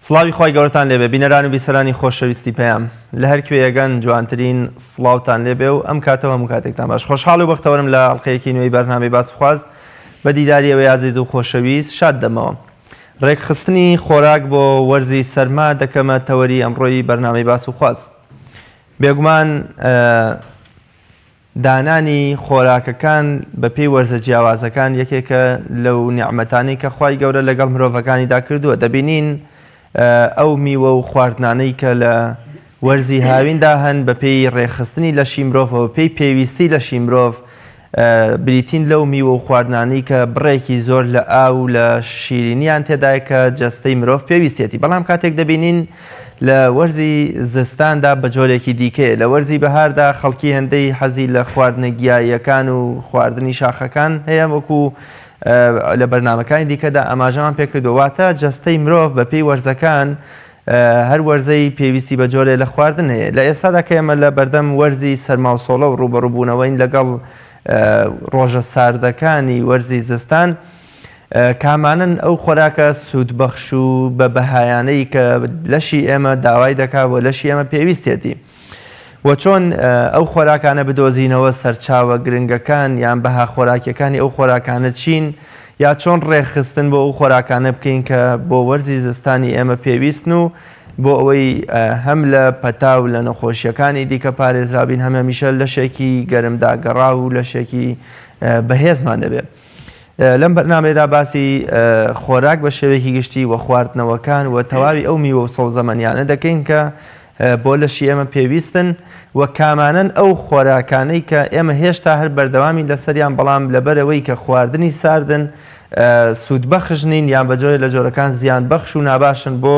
سڵاوی خوای گەورەتان لێبێ بینەران و بیسەرانی خۆشەویستی پەیام لە هەر کوێیەگەن جوانترین سڵاوتان لێبێ و ئەم کاتەوە هەموو کاتێکتان باش خۆشحاڵ و بەختەوەرم لە ئەڵقەیەکی نوێی بەرنامەی باسخواز بە دیداری ئەوەی ئازیز و خۆشەویست شاد دەمەوە ڕێکخستنی خۆراک بۆ وەرزی سەرما دەکەمە تەوەری ئەمڕۆی بەرنامەی باس و خواز بێگومان دانانی خۆراکەکان بە پێی وەرزە جیاوازەکان یەکێکە لەو نیعمەتانەی کە خوای گەورە لەگەڵ مرۆڤەکانیدا کردووە دەبینین ئەو میوە و خواردنانەی کە لە وەرزی هاویندا هەن بە پێی ڕێکخستنی لەشی مرۆڤەوە پێی پێویستی لەشی مرۆڤ بریتین لەو میوە و خواردنانەی کە بڕێکی زۆر لە ئاو و لە شیرینیان تێدایە کە جەستەی مرۆڤ پێویستێتی بەڵام کاتێک دەبینین لە وەرزی زستاندا بە جۆرێکی دیکەیە لە وەرزی بەهاردا خەڵکی هێندەی حەزی لە خواردنە گیاییەکان و خواردنی شاخەکان هەیە وەکو لە بەرنامەکانی دیکەدا ئاماژەمان پێکردووە واتە جەستەی مرۆڤ بەپێی وەرزەکان هەر وەرزەی پێویستی بە جۆرێ لە خواردن هەیە. لە ئێستادا کە ئێمە لە بەردەم وەرزی سەرماوسۆڵە و ڕووبەڕووبوونەوەین لەگەڵ ڕۆژە ساردەکانی وەرزی زستان، کامانەن ئەو خۆراکە سوودبەخش و بە بەهایانەی کە لەشی ئێمە داوای دەکات و لەشی ئێمە پێویستێتی؟ و چۆن ئەو خۆراکانە بدۆزینەوە سەرچاوە گرنگەکان یان بەها خۆراکیەکانی ئەو خۆراکانە چین یا چۆن ڕێکخستن بۆ ئەو خۆراکانە بکەین کە بۆ وەرزی زستانی ئێمە پێویستن و بۆ ئەوەی هەم لە پەتا و لە نەخۆشیەکانی دیکە پارێزرابین هەم هەمیشە لەشێکی گەرمدا گەڕاو و لەشێکی بەهێزمان دەبێت. لەم بەرنامەیەدا باسی خۆراک بە شێوەیەکی گشتی و خواردنەوەکان و تەواوی ئەو میوە و سەوزەمەنیانە دەکەین کە بۆ لەشی ئێمە پێویستن و کامانەن ئەو خۆراکانەی کە ئێمە هێشتا هەر بەردەوامین لەسەریان بەڵام لەبەرەوەی کە خواردنی ساردن سوودبەخش نین یان بە جۆرێ لە جۆرەکان زیان بەخش و ناباشن بۆ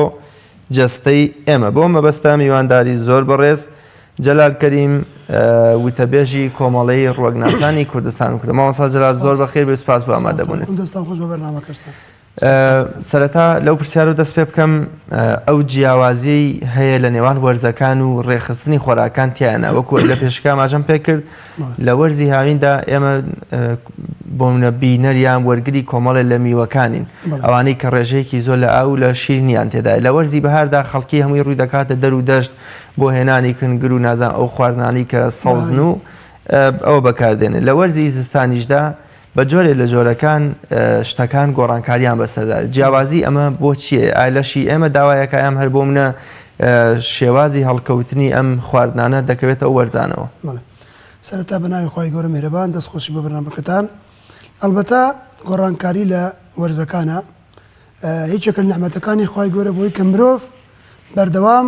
جەستەی ئێمە بۆ مەبەستە میوانداری زۆر بەڕێز جەلال کەریم وتەبێژی کۆمەڵەی ڕوەکناسانی کوردستان کرد مامۆستا جەلال زۆر بەخێر بێ سپاس بۆ ئامادەبوونت دەستان خۆش بە بەرنامەکەشتان. سەرەتا لەو پرسیارە دەست پێ بکەم ئەو جیاوازیەی هەیە لە نێوان وەرزەکان و ڕێکخستنی خۆراکان تیانە وەکو لە پێشەکە ئاماژەم پێ کرد لە وەرزی هاویندا ئێمە بۆ منە بینەر یان وەرگری کۆمەڵێ لە میوەکانین ئەوانەی کە ڕێژەیەکی زۆر لە ئاو لە شیرنیان تێدایە لە وەرزی بەهاردا خەڵکی هەمووی ڕووی دەکاتە دەر و دەشت بۆ هێنانی کنگر و نازان ئەو خواردنانەی کە سەوزن و ئەوە بەکاردێنێت لە وەرزی زستانیشدا بە جۆرێ لە جۆرەکان شتەکان گۆڕانکاریان بەسەردا جیاوازی ئەمە بۆ چییە ئایا لەشی ئێمە داوایەکە ئەم هەر بۆ منە شێوازی هەڵکەوتنی ئەم خواردنانە دەکەوێتە ئەو وەرزانەوە؟ سەرەتا بە ناوی خوای گەورە میهرەبان دەست خۆشی بۆ بەرنامەکەتان ئەڵبەتە گۆڕانکاری لە وەرزەکانە یەکێکە لە نیعمەتەکانی خوای گەورە بۆی کە مرۆڤ بەردەوام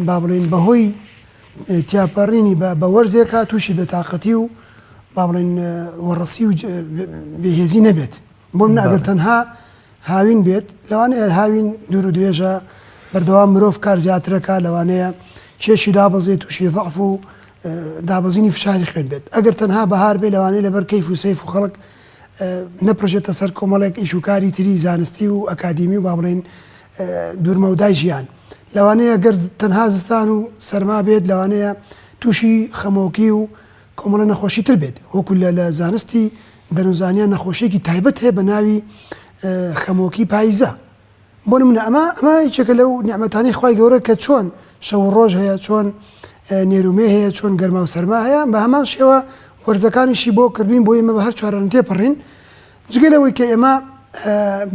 با بڵێین بەهۆی تیاپەڕینی بە وەرزێکا تووشی بێتاقەتی و با بڵێین وەڕسی و بێهێزی نەبێت بۆ من ئەگەر تەنها هاوین بێت لەوانەیە هاوین دوور و درێژە بەردەوام مرۆڤ کار زیاترەکە لەوانەیە کێشی دابەزێت تووشی ضعف و دابەزینی فشاری خوێن بێت ئەگەر تەنها بەهار بێ لەوانەیە لەبەر کەیف و سەیف و خەڵک نەپڕژێتە سەر کۆمەڵێک ئیش و کاری تری زانستی و ئەکادیمی و با بڵێین دوورمەودای ژیان. لەوانەیە گەر تەنها زستان و سەرما بێت لەوانەیە تووشی خەمۆکی و کۆمەڵە نەخۆشی تر بێت وەکو لە لە زانستی دەروونزانیان نەخۆشیەکی تایبەت هەیە بە ناوی خەمۆکی پایزە بۆ نمونە ئەمە ئەمە یەکێکە لەو نیعمەتانەی خوای گەورە کە چۆن شەو و ڕۆژ هەیە چۆن نێرومێ هەیە چۆن گەرما و سەرما هەیە بە هەمان شێوە وەرزەکانیشی بۆ کردوین بۆ ئێمە بە هەر چواران تێپەڕین جگە لەوەی کە ئێمە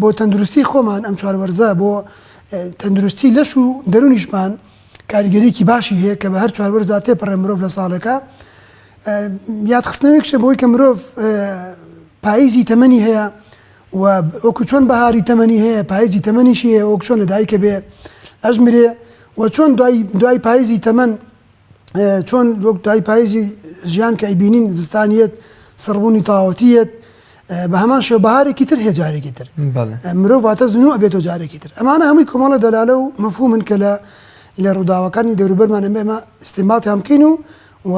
بۆ تەندروستی خۆمان ئەم چوار وەرزە بۆ تەندروستی لەش و دەرونیشمان کاریگەریکی باشی هەیە کە بە هەر چوار وەرزا تێپەڕێ مرۆڤ لە ساڵێکە یادخستنەوەیکشە بۆی کە مرۆڤ پاییزی تەمەنی هەیە و وەکو چۆن بەهاری تەمەنی هەیە پاییزی تەمەنیشی هەیە وەک چۆن لە دایکە بێ ئەژمرێ و چۆن دوای دوای پاییزی تەمەن چۆن وەک دوای پاییزی ژیان کە ئەیبینین زستانیەت سڕبوونی تەواوەتیەت بە هەمان شێوە بەهارێکی تر هەیە جارێکی تر مرۆڤ واتە زنوو ئەبێتەوە جارێکی تر ئەمانە هەمووی کۆمەڵە دەلالە و مەفهومن کە لە لە ڕووداوەکانی دەوروبەرمان ئەمە ئێمە ئیستینباتیان بکەین و و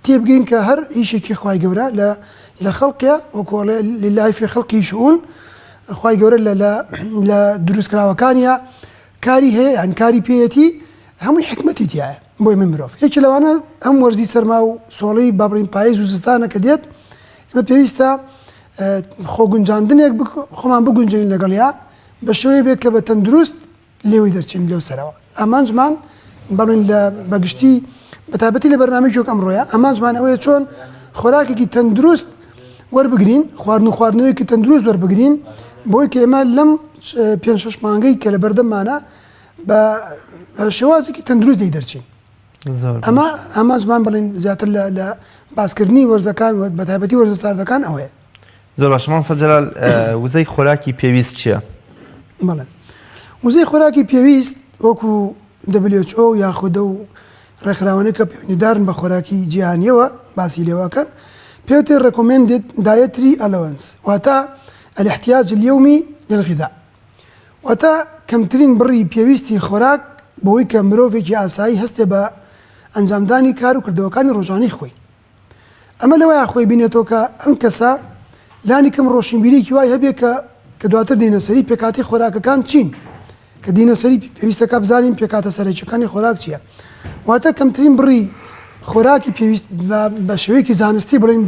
تێبگەین کە هەر ئیشێکی خوای گەورە لە لە خەڵقیا وەکو ئەڵێ لله فی خلقه شؤون خوای گەورە لە لە لە دروستکراوەکانیا کاری هەیە یان کاری پێیەتی هەمووی حکمەتی تایە بۆی من مرۆڤ یەکی لەوانە ئەم وەرزی سەرما و سۆڵی با بڵین پاییز و زستانە کە دێت ئێمە پێویستە خۆگونجاندنێک خۆمان بگونجێین لەگەڵیا بە شێوەیە بێت کە بە تەندروست. لێوەی دەرچین لەو سەرەوە. ئامانجمان بەڵێن لە بەگشتی بەتایبەتی لە بەرنامەیەکی وەک ئەمڕۆیە ئامانجمان ئەوەیە چۆن خۆراکێکی تەندروست وەربگرین خواردن و خواردنەوەیەکی تەندروست وەربگرین بۆی کە ئێمە لەم پێنج شەش مانگەی کە لە بەردەممانە بە شێوازێکی تەندروست لێی دەرچین. ئەمە ئامانجمان بڵێن زیاتر لە باسکردنی وەرزەکان و بەتایبەتی وەرزە ساردەکان ئەوەیە. زۆر باشە مامۆستا جەلال وزەی خۆراکی پێویست چییە؟ بەڵێ وزەی خۆراکی پێویست وەکو WHO یاخود ئەو ڕێکخراوانەی کە پەیوەندیدارن بە خۆراکی جیهانیەوە باسی لێوەکەن پێوتێ Recommended Dietary Allowance واتە الاحتیاج اليومي للغذاء واتە کەمترین بڕی پێویستی خۆراک بۆی کە مرۆڤێکی ئاسایی هەستێ بە ئەنجامدانی کار و کردەوەکانی ڕۆژانەی خۆی. ئەمە لەوەیا خۆی بینێتەوە کە ئەم کەسە لانی کەم ڕۆشنبیریی وای هەبێ کە کە دواتر دێنە سەری پێکاتی خۆراکەکان چین کە دینە سەری پێویستەکە بزانین پێکاتە سەرەکیەکانی خۆراک چییە واتە کەمترین بڕی خۆراکی پێویست بە شێوەیەکی زانستی بڵین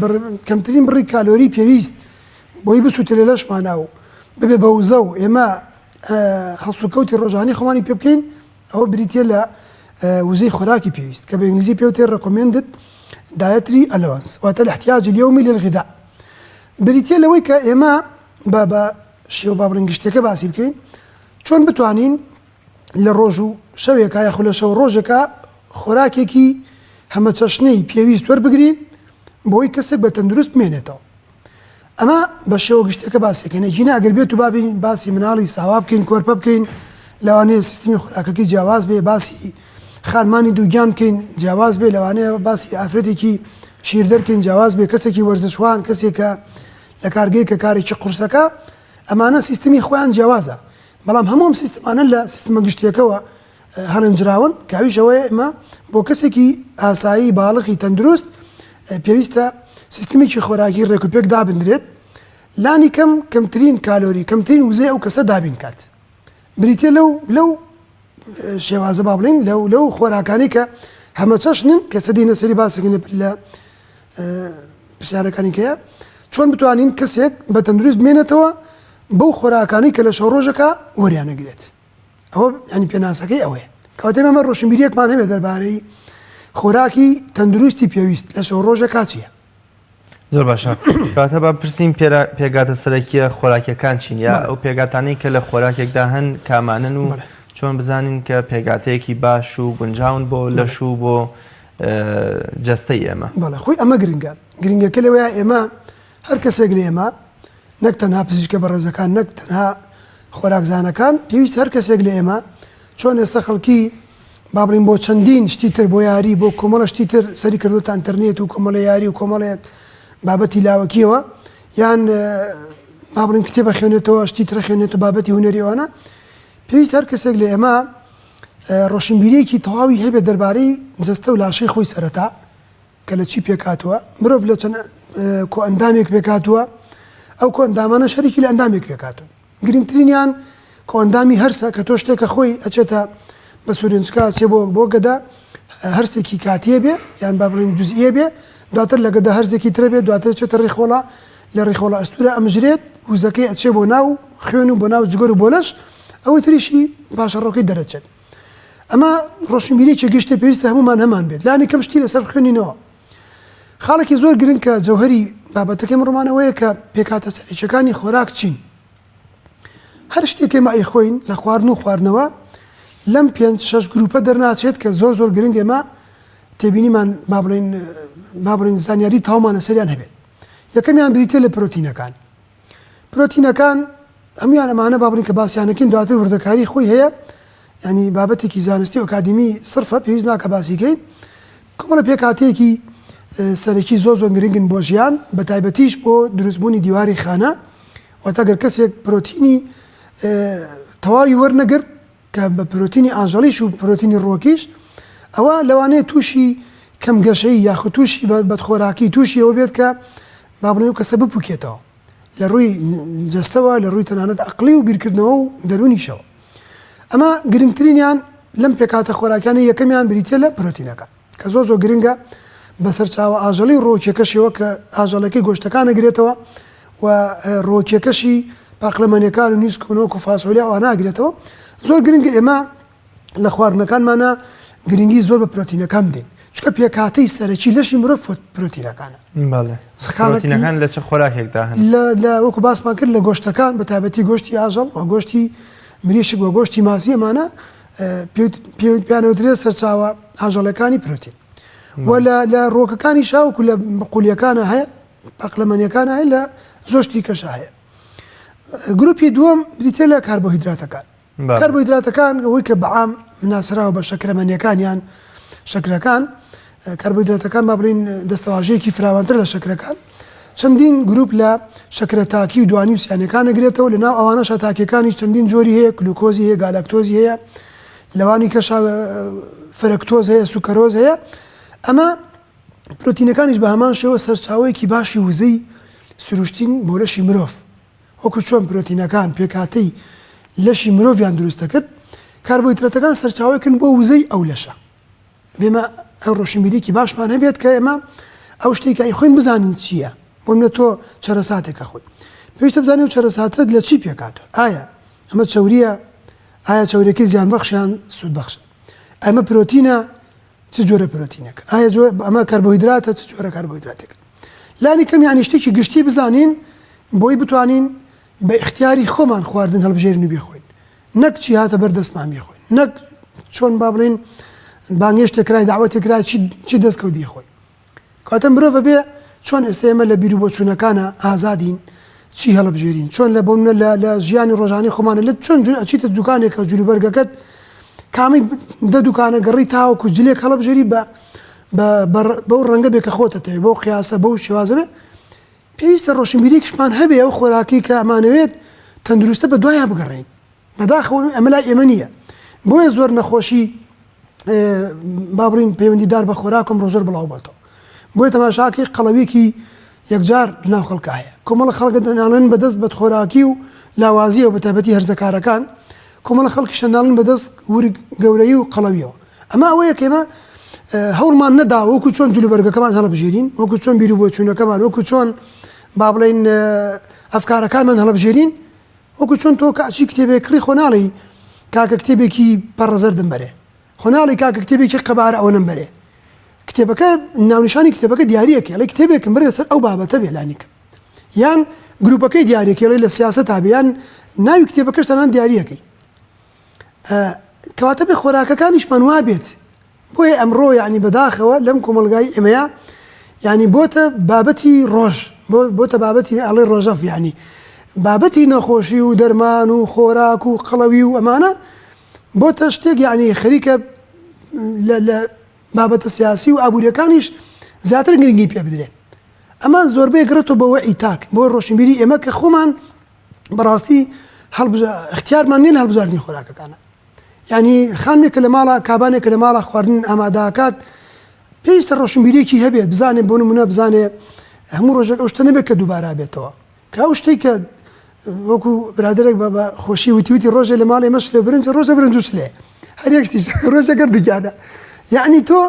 کەمترین بڕی کالۆری پێویست بۆی بسووتێ لە لەشمانە و ببێ بە وزە و ئێمە هەڵسوکەوتی ڕۆژانی خۆمانی پێ بکەین ئەوە بریتییە لە وزەی خۆراکی پێویست کە بە ئینگلیزی پێوتێ Recommended Dietary Allowance واتە الاحتیاج اليومي للغذاء بریتییە لەوەی کە ئێمە بە بە شێوە با بڵێین گشتیەکە باسی بکەین چۆن بتوانین لە ڕۆژ و شەوێکا یاخود لە شەو ڕۆژێکا خۆراکێکی هەمەچەشنەی پێویست وەربگرین بۆی کەسێک بە تەندروست بمێنێتەوە. ئەمە بە شێوە گشتیەکە باسیەکەین ئەگینا ئەگەر بێت و بابین باسی مناڵی ساوا بکەین کۆرپە بکەین لەوانەیە سیستمی خۆراکەکەی جیاواز بێ باسی خانمانی دووگیان بکەین جیاواز بێ لەوانەیە باسی ئافرەتێکی شیر دەرکەین جیاواز بێ کەسێکی وەرزشوان کەسێکە لە کارگەی کە کارێکی قورسەکە ئەمانە سیستمی خۆیان جیاوازە بەڵام هەموو ئەم سیستمانە لە سیستمە گشتیەکەوە هەڵێنجراون کە ئەویش ئەوەیە ئێمە بۆ کەسێکی ئاسایی باڵغی تەندروست پێویستە سیستمێکی خۆراکی ڕێکوپێک دابندرێت لانی کەم کەمترین کالۆری کەمترین وزەی ئەو کەسە دابین کات بریتە لەو لەو شێوازە با بڵین لەو لەو خۆراکانی کە هەمەچەشنن کە سەدی نەسەری باسەکەن لە پرسیارەکانی کەیە چۆن بتوانین کەسێک بە تەندروست بمێنێتەوە بەو خۆراکانی کە لە شەو ڕۆژەکە وەریانەگرێت ئەوە ینی پێناسەکەی ئەوەیە کەواتە ئێمە ڕۆشنبیریەکمان هەبێت دەربارەی خۆراکی تەندروستی پێویست لە شەو ڕۆژەکە چییە؟ زۆر باشە کاتە با پرسین پێگاتە سەرەکیە خۆراکیەکان چین یا ئەو پێگاتانەی کە لە خۆراکێکدا هەن کامانن و چۆن بزانین کە پێگاتەیەکی باش و گونجاون بۆ لەش و بۆ جەستەی ئێمە بەڵێ خۆی ئەمە گرنگە گرنگەکە لەوەیە ئێمە هەر کەسێک لە ئێمە نەک تەنها پزیشکە بەڕێزەکان نەک تەنها خۆراکزانەکان پێویست هەر کەسێک لە ئێمە چۆن ئێستا خەڵکی با بڵین بۆ چەندین شتی تر بۆ یاری بۆ کۆمەڵە شتی تر سەری کردوتە ئەتەرنێت و کۆمەڵە یاری و کۆمەڵێک بابەتی لاوەکیەوە یان با بڵین کتێبە خوێنێتەوە شتی ترە خوێنێت و بابەتی هونەریوانە پێویست هەر کەسێک لە ئێمە ڕۆشنبیرێکی تەواوی هەبێت دەربارەی جەستە و لاشەی خۆی سەرەتا کە لە چی پێکهاتووە؟ مرۆڤ لە چەند کۆئەندامێک پێکهاتووە، ئەو کۆئەندامانەش هەریەکی لە ئەندامێک پێکهاتوون. گرنگترینیان کۆئەندامی هەرسە کە تۆ شتێکە خۆی ئەچێتە بە سورێنچکە ئەچێ بۆ بۆ گەدە هەرسێکی کاتیە بێ یان با بڵێین جزئیە بێ دواتر لە گەدە هەرزێکی ترە بێ دواتر چێتە ڕیخۆڵە لە ڕیخۆڵە ئەستورە ئەمژرێت وزەکەی ئەچێ بۆ ناو خوێن و بۆ ناو جگەر و بۆ لەش ئەوەی تریشی پاشەڕۆکەی دەرەچێت. ئەمە ڕۆشنبیریی گشتی پێویستە هەمومان هەمان بێت لانی کەم شتی لەسەر بخوێنینەوە خاڵێکی زۆر گرنگ کە جەوهری بابەتەکەی ڕۆمانەوەیە کە پێکاتە سەرەکیەکانی خۆراک چین هەر شتێک ئێمە ئەیخۆین لە خواردن و خواردنەوە لەم پێنج شەش گروپە دەرناچێت کە زۆر زۆر گرنگ ئێمە تێبینیمان با بڵێین با بڵێین زانیاری تەواومان لەسەریان هەبێت یەکەمیان بریتە لە پرۆتینەکان پرۆتینەکان هەموویان ئەمانە با بڵێین کە باسیانەکەین دواتر وردەکاری خۆی هەیە ینی بابەتێکی زانستی و ئەکادیمی سرفە پێویست ناکە باسیکەین کۆمەڵە پێکهاتەیەکی سەرەکی زۆر زۆر گرنگن بۆ ژیان بە تایبەتیش بۆ دروستبوونی دیواری خانە واتە گەر کەسێک پرۆتینی تەواوی وەرنەگرت کە بە پرۆتینی ئاژەڵیش و پرۆتینی ڕووەکیش ئەوە لەوانەیە تووشی کەم گەشەیی یاخود تووشی بەدخۆراکی تووشی ئەوە بێت کە با بڵێین ئەو کەسە بپوکێتەوە لە ڕووی جەستەوە لە ڕووی تەنانەت ئەقلی و بیرکردنەوە و دەروونیشەوە ئەمە گرنگترینیان لەم پێکهاتە خۆراکیانە یەکەمیان بریتیە لە پرۆتینەکان کە زۆر زۆر گرنگە بە سەرچاوە ئاژەڵی و ڕووەکیەکەشیەوە کە ئاژەڵەکەی گۆشتەکان ئەگرێتەوە و ڕووەکیەکەشی پاقلەمەنیەکان و نیسک و نۆک و فاسۆلیا ئەوانە ئەگرێتەوە. زۆر گرنگە ئێمە لە خواردنەکانمانە گرنگی زۆر بە پرۆتینەکان بدەین چونکە پێکهاتەی سەرەکی لەشی مرۆڤ پرۆتینەکانە. بەڵێ پرۆتینەکان لە چ خۆراکێکدا هەن؟ لە وەکو باسمان کرد لە گۆشتەکان بە تایبەتی گۆشتی ئاژەڵ و گۆشتی مریشک و گۆشتی ماسی ئەمانە پێیان سەرچاوە ئاژەڵەکانی پرۆتین و لە ڕۆکەکانی شاوەکو لە قولیەکانە هەیە پەقلەمەنیەکان هەیە لە زۆر شتی کەشە هەیە گروپی دووەم بریتە لە کاربۆهیدراتەکان کاربۆهیدراتەکان ئەوەی کە بەعام ناسراوە بە شەکرەمەنیەکان یان شەکرەکان کاربۆهیدراتەکان با بڵین دەستەواژەیەکی فراوانتر لە شەکرەکان چەندین گروپ لە شەکرە تاکی و دوانی و سیانەکان نەگرێتەوە لە ناو ئەوانەشە تاکیەکانی چەندین جۆری هەیە گلوکۆزی هەیە گالاکتۆزی هەیە لەوانی کەشا فرەکتۆز هەیە سوکەرۆز هەیە ئەمە پرۆتینەکانیش بە هەمان شێوە سەرچاوەیەکی باشی وزەی سروشتین بۆ لەشی مرۆڤ وەکو چۆن پرۆتینەکان پێکهاتەی لەشی مرۆڤیان دروست دەکرد، کاربۆهیدراتەکان سەرچاوەیەکن بۆ وزەی ئەو لەشە. ئێمە ئەو ڕۆشنبیریی باشمان هەبێت کە ئێمە ئەو شتێک کە ئەیخۆین بزانین چییە. بۆ منە تۆ چەرەساتێک ئەخۆی پێویستە بزانین ئەو چەرەساتەت لە چی پێکهاتووە. ئایا ئەمە چەورییە؟ ئایا چەوریەکەی زیانبەخش یان سوودبەخشە؟ ئەمە پرۆتینە؟ چ جۆرە پرۆتینێک؟ ئایا ئەمە کاربۆهیدراتە؟ چ جۆرە کاربۆهیدراتێک؟ لانی کەم یانی شتێکی گشتی بزانین بۆی بتوانین بە ئیختیاری خۆمان خواردن هەڵبژێرین و بیخۆین نەک چی هاتە بەر دەستمان بیخۆین نەک چۆن با بڵێین بانگێشتێک کرای داوەتێک کرا چی چی دەستکەوت بیخۆین کاتە مرۆڤ بێ چۆن ئێستا ئێمە لە بیر و بۆچوونەکانە ئازادین چی هەڵبژێرین چۆن لە بۆ نمونە لە ژیانی ڕۆژانی خۆمانە لە چۆن ئەچیتە دوکانێکە جلوبەرگەکەت کامی دە دوکانە گەڕی تاوەکو جلێک هەڵبژێری بە بەو ڕەنگە بێ کە خۆتەتەوێ بەو قیاسە بەو شێوازە بێ پێویستە ڕۆشنبیریکشمان هەبێ ئەو خۆراکی کە ئەمانەوێت تەندروستە بە دوایان بگەڕێین بەداخەوە ئەمە لای ئێمە نییە بۆیە زۆر نەخۆشی با بڵین پەیوەندیدار بە خۆراکم ڕۆ زۆر بڵاو بۆتەوە بۆیە تەماشاکەی قەڵەویەکی یەکجار لەناو خەڵکا هەیە کۆمەڵە خەڵکە دەناڵێن بەدەست بەدخۆراکی و لاوازیەوە بەتایبەتی هەرزەکارەکان کۆمەڵە خەڵکیش دەناڵن بەدەست ورگ گەورەی و قەڵەویەوە ئەمە ئەوەیە کە ئێمە هەوڵمان نەدا وەکو چۆن جلوبەرگەکەمان هەڵبژێرین وەکو چۆن بیر و بۆچوونەکەمان وەکو چۆن با بڵێین ئەفکارەکانمان هەڵبژێرین وەکو چۆن تۆ کە ئەچی کتێبێک کڕی خۆ ناڵێی کاکە کتێبێکی پەڕەزەردم بەرێ خۆ ناڵێی کاکە کتێبێکی قەبارە ئەوەنەم بەرێ کتێبەکە ناونیشانی کتێبەکە دیاریەکە ئەڵێ کتێبێکم بەرێ لەسەر ئەو بابەتە بێ لانیکەم یان گروپەکەی دیاریەکەی ئەڵێ لە سیاسەتا بێ یان ناوی کتێبەکەش تەنان دیاریەکەی کەواتە بێ خۆراکەکانیشمان وابێت بۆیە ئەمڕۆ یعنی بەداخەوە لەم کۆمەلگای ئێمەیە یعنی بۆتە بابەتی ڕۆژ بۆتە بابەتی ئەڵێ ڕۆژەف یعنی بابەتی نەخۆشی و دەرمان و خۆراک و قەڵەوی و ئەمانە بۆتە شتێک یعنی خەریکە لە بابەتە سیاسی و ئابووریەکانیش زیاتر گرنگی پێ بدرێ ئەمە زۆربەی گرێتەوە بە وەعی تاک بۆ ڕۆشنبیری ئێمە کە خۆمان بەڕاستی اختیارمان نیە لە هەڵبژاردنی خۆراکەکانە یعنی خانمێک کە لە ماڵە کابانێک کە لە ماڵە خواردن ئاماداکات پێویستە ڕۆشنبیرێکی هەبێت بزانێ بۆ نمونە بزانێ هەموو ڕۆژێک ئەو شتە نەبێت کە دووبارە بێتەوە کە ئەو شتێک کە وەکو برادێک بە بە خۆشی وتی وتی ڕۆژێ لە ماڵێ مەش لە برنج ڕۆژە برنج و شلێ هەر یەک شتیش ڕۆژە گردوگیانە یعنی تۆ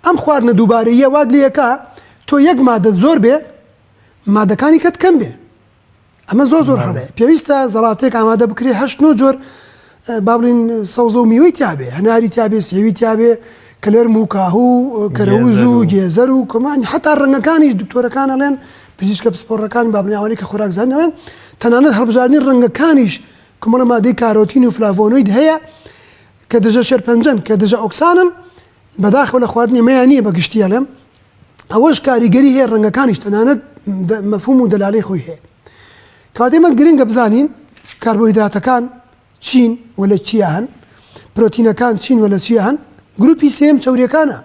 ئەم خواردنە دووبارەیە وات لەکە تۆ یەک مادە زۆر بێ مادەکانی کەت کەم بێ ئەمە زۆر زۆر هەڵەیە پێویستە زەڵاتێک ئامادە بکرێ هەشت نۆ جۆر با بڵین سەوزە و میوەی تیاابێ هەناری تیاابێ سێوی تیاابێ کەلێرم و کاهو و کەرەوز و گێزەر و کۆمان حتا ڕەنگەکانیش دکتۆرەکان ئەڵێن پزیشکە پسپۆڕەکان با بڵێن ئەوانەی کە خۆراکزان ئەڵێن تەنانەت هەڵبژاردنی ڕەنگەکانیش کۆمەڵە مادەی کارۆتین و فلاڤۆنۆید هەیە کە دژە شێرپەنجەن کە دژە ئۆکسانن بەداخەوە لە خواردنی ئێمەیان نییە بە گشتی ئەڵێم ئەوەش کاریگەری هەیە ڕەنگەکانیش تەنانەت مەفهوم و دەلالەی خۆی هەیە کەواتە ئێمە گرنگە بزانین کاربۆهیدراتەکان چین و لە چیا هەن پرۆتینەکان چین و لە چیا هەن گروپی سێم چەوریەکانە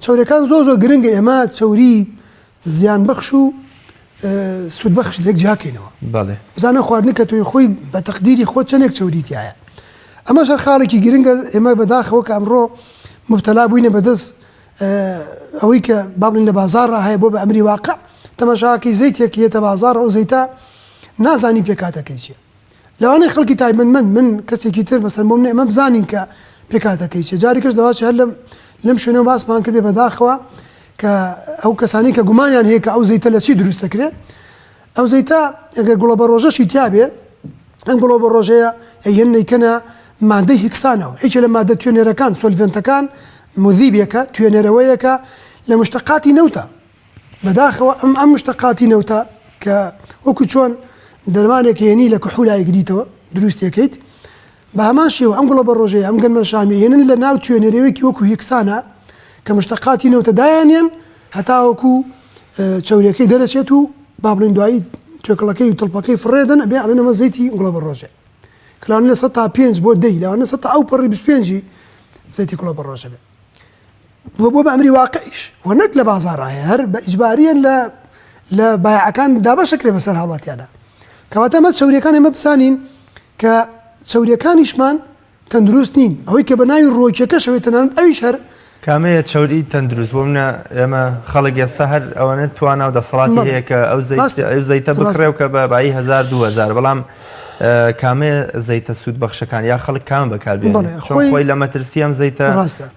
چەوریەکان زۆر زۆر گرنگە ئێمە چەوری زیان بەخش و سوودبەخش لێک جیاکەینەوە بەڵێ بزانە خواردنی کە تۆی خۆی بە تەقدیری خۆت چەندێک چەوری تایە ئەمەش هەر خاڵێکی گرنگە ئێمە بەداخەوە کە ئەمڕۆ مبتەلا بووینە بەدەست ئەوەی کە با بڵێین لە بازاڕا هەیە بۆ بە ئەمری واقع تەماشاکەی زەیتێک یەتە بازاڕ ئەو زەیتە نازانی پێکاتەکەی چیە لەوانەیە خەڵکی تایبەتمەند من کەسێکی تر بەسەر بۆم ئێمە بزانین کە پێکاتەکەی چیە جارێکش دەواچ هەر لەم لەم شوێنەوە باسمان کرد بێ بەداخەوە کە ئەو کەسانی کە گومانیان هەیە کە ئەو زەیتە لە چی دروست دەکرێت ئەو زەیتە ئەگەر گوڵە بە ڕۆژەشی تیاابێ ئەم گوڵە بە ڕۆژەیە ئەیهێن نیکەنە مادەی هیکسانەوە، یەکێ لە مادە توێنێرەکان، solvent ەکان، مذیبێکە، توێنەرەوەیەکە لە مشتەقاتی نەوتە. بەداخەوە ئەم ئەم مشتەقاتی نەوتە کە وەکو چۆن دەرمانێک هێنی لە کحولا ئەیگریتەوە دروستێکەیت بە هەمان شێوە ئەم گوڵە بەڕۆژەیە ئەم گەنمە شامی هێنن لە ناو توێنەرەوەیەکی وەکو هیکسانە کە مشتەقاتی نەوتە دایانێن هەتاوەکو چەورەکەی دەرەچێت و با بڵێن دوایی توێکڵەکەی و تڵپەکەی فڕێدەن ئەبێ ئەڵێن ئەمە زەیتی گوڵە بەڕۆژێ کە لەوانە لە 105 بۆ دەی لەوانە سەد تا ئەو پەڕی 25 زەیتی گوڵە بەڕۆژە بێ بۆ بۆ بە ئەمری واقعیش و نەک لە بازاڕا هەیە هەر بە ئیجباریەن لە لە بایعەکان دابەشەکرێ بەسەر هاوڵاتیانە کەواتە ئەمە چەوریەکان ئێمە بزانین کە چەوریەکانیشمان تەندروست نین ئەوەی کە بە ناوی ڕۆکیەکەشەوەی تەنانەت ئەویش هەر کامەیە چەوری تەندروست بۆ منە ئێمە خەڵک ئێستا هەر ئەوەنە توانا و دەسەڵاتی هەیە کە ئەو ئەو زەیتە بکڕێ و کە بە بایی هزار 2000 بەڵام کامەیە زەیتە سوود بەخشەکان یا خەڵک کام بەکاربێنێ چۆن خۆی لە مەترسی ئەم زەیتە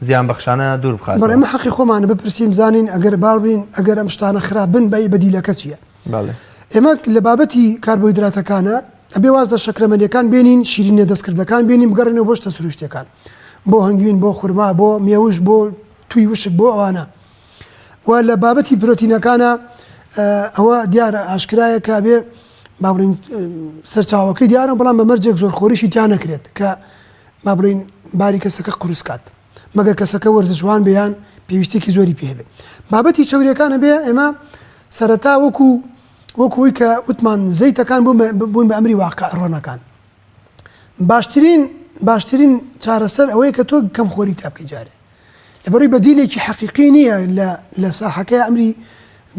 زیان بەخشانە دوور بخات؟ بەڵێ ئێمە حەقی خۆمانە بپرسین بزانین ئەگەر باڵین ئەگەر ئەم شتانە خراپ بن بەی بەدیلەکە چییە؟ ئێمە لە بابەتی کاربۆهیدراتەکانە ئەبێ واز لە شەکرەمەنیەکان بێنین شیرینیە دەستکردەکان بێنین بگەڕێنەوە بۆ شتە سروشتیەکان بۆ هەنگوین بۆ خورما بۆ مێوژ بۆ توی وشک بۆ ئەوانە و لە بابەتی پرۆتینەکانە ئەوە دیارە ئاشکرایە کە بێ با بڵین سەرچاوەکەی دیارە بەڵام بە مەرجێک زۆر خۆریشی تیا نەکرێت کە با بڵین باری کەسەکە قورسکات مەگەر کەسەکە وەرزشوان بێ یان پێویستیەکی زۆری پێ هەبێ. بابەتی چەوریەکان ئەبێ ئێمە سەرەتا وەکو وەکو ئەوی کە وتمان زەیتەکان بوون بە ئەمری واقع ڕۆنەکان باشترین باشترین چارەسەر ئەوەیە کە تۆ کەم خۆری تا بکەی جارێ لەبەروی بەدیلێکی حەقیقی نییە لە لە ساحەکەی ئەمری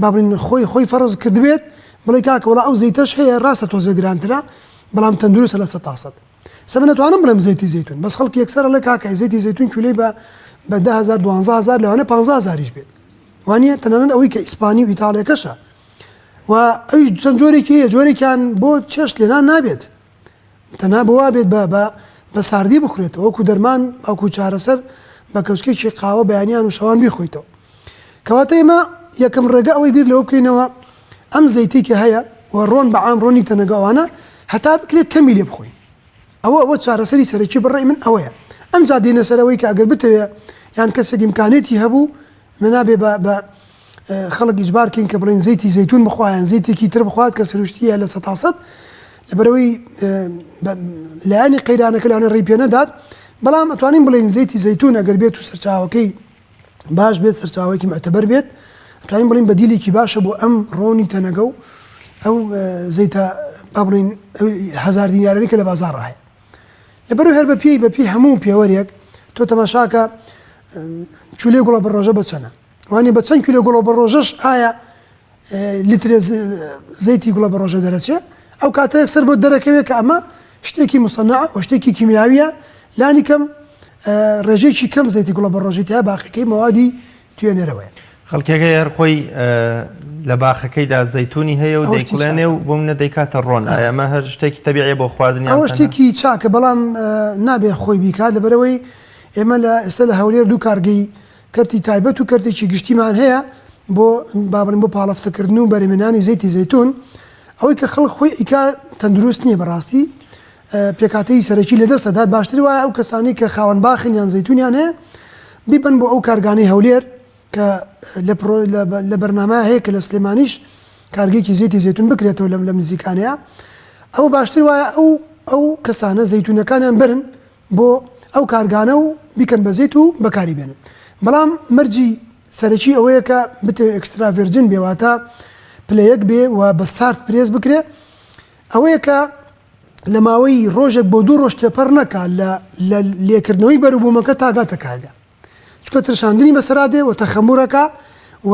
با بڵێین خۆی خۆی فەرز کردبێت بڵێ کاکە وڵا ئەو زەیتەش هەیە ڕاستە تۆزە گرانترە بەڵام تەندروستە لە 100%. سە من ئەتوانم بڵێم زەیتی زەیتون بەس خەڵکی یەکسەر ئەڵێ کاکە زەیتی زەیتون کیلۆی بە بە 10000 12000 لەوانە 15000یش بێت وانە تەنانەت ئەوەی کە ئیسپانی و ئیتاڵیەکەشە و ئەویش چەند جۆرێکی هەیە جۆرێکیان بۆ چێشت لێنان نابێت تەنها بۆ وا بێت بە بە بە ساردی بخورێتەوە وەکو دەرمان وەکو چارەسەر بە کەوچکێکی قاوە بەیانیان و شەوان بیخۆیتەوە کەواتە ئێمە یەکەم ڕێگە ئەوەی بیر لەوە بکەینەوە ئەم زەیتەی کە هەیە و ڕۆن بە عام ڕۆنی تەنەگە ئەوانە هەتا بکرێت کەمی لێ بخۆین ئەوە ئەوە چارەسەری سەرەکی بەڕای من ئەوەیە ئەمجا دێنە سەر ئەوەی کە ئەگەر بتەوێ یان کەسێک ئیمکانێتی هەبوو مە نابێ بە بە خەڵک ئیجبار کەین کە بڵێن زەیتی زەیتون بخوا یان زەیتێکی تر بخوات کە سروشتیە لە سەتاسەد لەبەرەوەی لایەنی قەیرانەکە لەوانەیە ڕێی پێ نەدات بەڵام ئەتوانین بڵێین زەیتی زەیتون ئەگەر بێت و سەرچاوەکەی باش بێت سەرچاوەیەکی معتەبەر بێت ئەتوانین بڵێین بەدیلێکی باشە بۆ ئەم ڕۆنی تەنەگە و ئەو زەیتە با بڵێین هەزار دینارانی کە لە بازاڕ هەیە لەبەرو هەر بە پێی بە پێی هەموو پێوەرێک تۆ تەماشاکە چولێ گوڵە بە ڕۆژە بە چەنە وانی بە چەند کیلۆ گوڵە بە ڕۆژەش ئایا لیترێ زەیتی گوڵە بە ڕۆژە دەرەچێ ئەو کاتە یەکسەر بۆت دەرەکەوێت کە ئەمە شتێکی مسەنع و شتێکی کیمیاویە لانی کەم ڕێژەیەکی کەم زەیتی گوڵە بە ڕۆژی تیا باقیەکەی مەوادی توێنەرەوەیە. خەڵکێک هەیە هەر خۆی لە باخەکەیدا زەیتونی هەیە و دەیکوڵێنێ و بۆ منە دەیکاتە ڕۆن ئایا ئەمە هەر شتێکی تەبیعیە بۆ خواردن یان ئەوە شتێکی چاکە بەڵام نابێ خۆی بیکات لەبەرئەوەی ئێمە لە ئێستا لە هەولێر دوو کارگەی کەرتی تایبەت و کەرتێکی گشتیمان هەیە بۆ با بڵێین بۆ پاڵەفتەکردن و بەرهەمهێنانی زەیتی زەیتون ئەوەی کە خەڵک خۆی ئیکا تەندروست نییە بەڕاستی پێکهاتەی سەرەکی لەدەست دەدات باشتر وایە ئەو کەسانی کە خاوەن باخن یان زەیتونیان هەیە بیبەن بۆ ئەو کارگانەی هەولێر کە لە پرۆ لە بەرنامە هەیە کە لە سلێمانیش کارگێکی زەیتی زەیتون بکرێتەوە لەم لەم نزیکانەیە ئەو باشتر وایە ئەو ئەو کەسانە زەیتونەکانیان بەرن بۆ ئەو کارگانە و بیکەن بە زەیت و بەکاری بێنن بەڵام مەرجی سەرەکی ئەوەیە کە بتەوێ extra virgin بێ واتە پلە یەک بێ و بە سارد پرێس بکرێ ئەوەیە کە لە ماوەی ڕۆژێک بۆ دوو ڕۆژ تێپەڕ نەکا لە لە لێکردنەوەی بەروبوومەکە تاگاتە کارگە چونکە ترشاندنی بەسەرا دێ و تەخەمورەکە و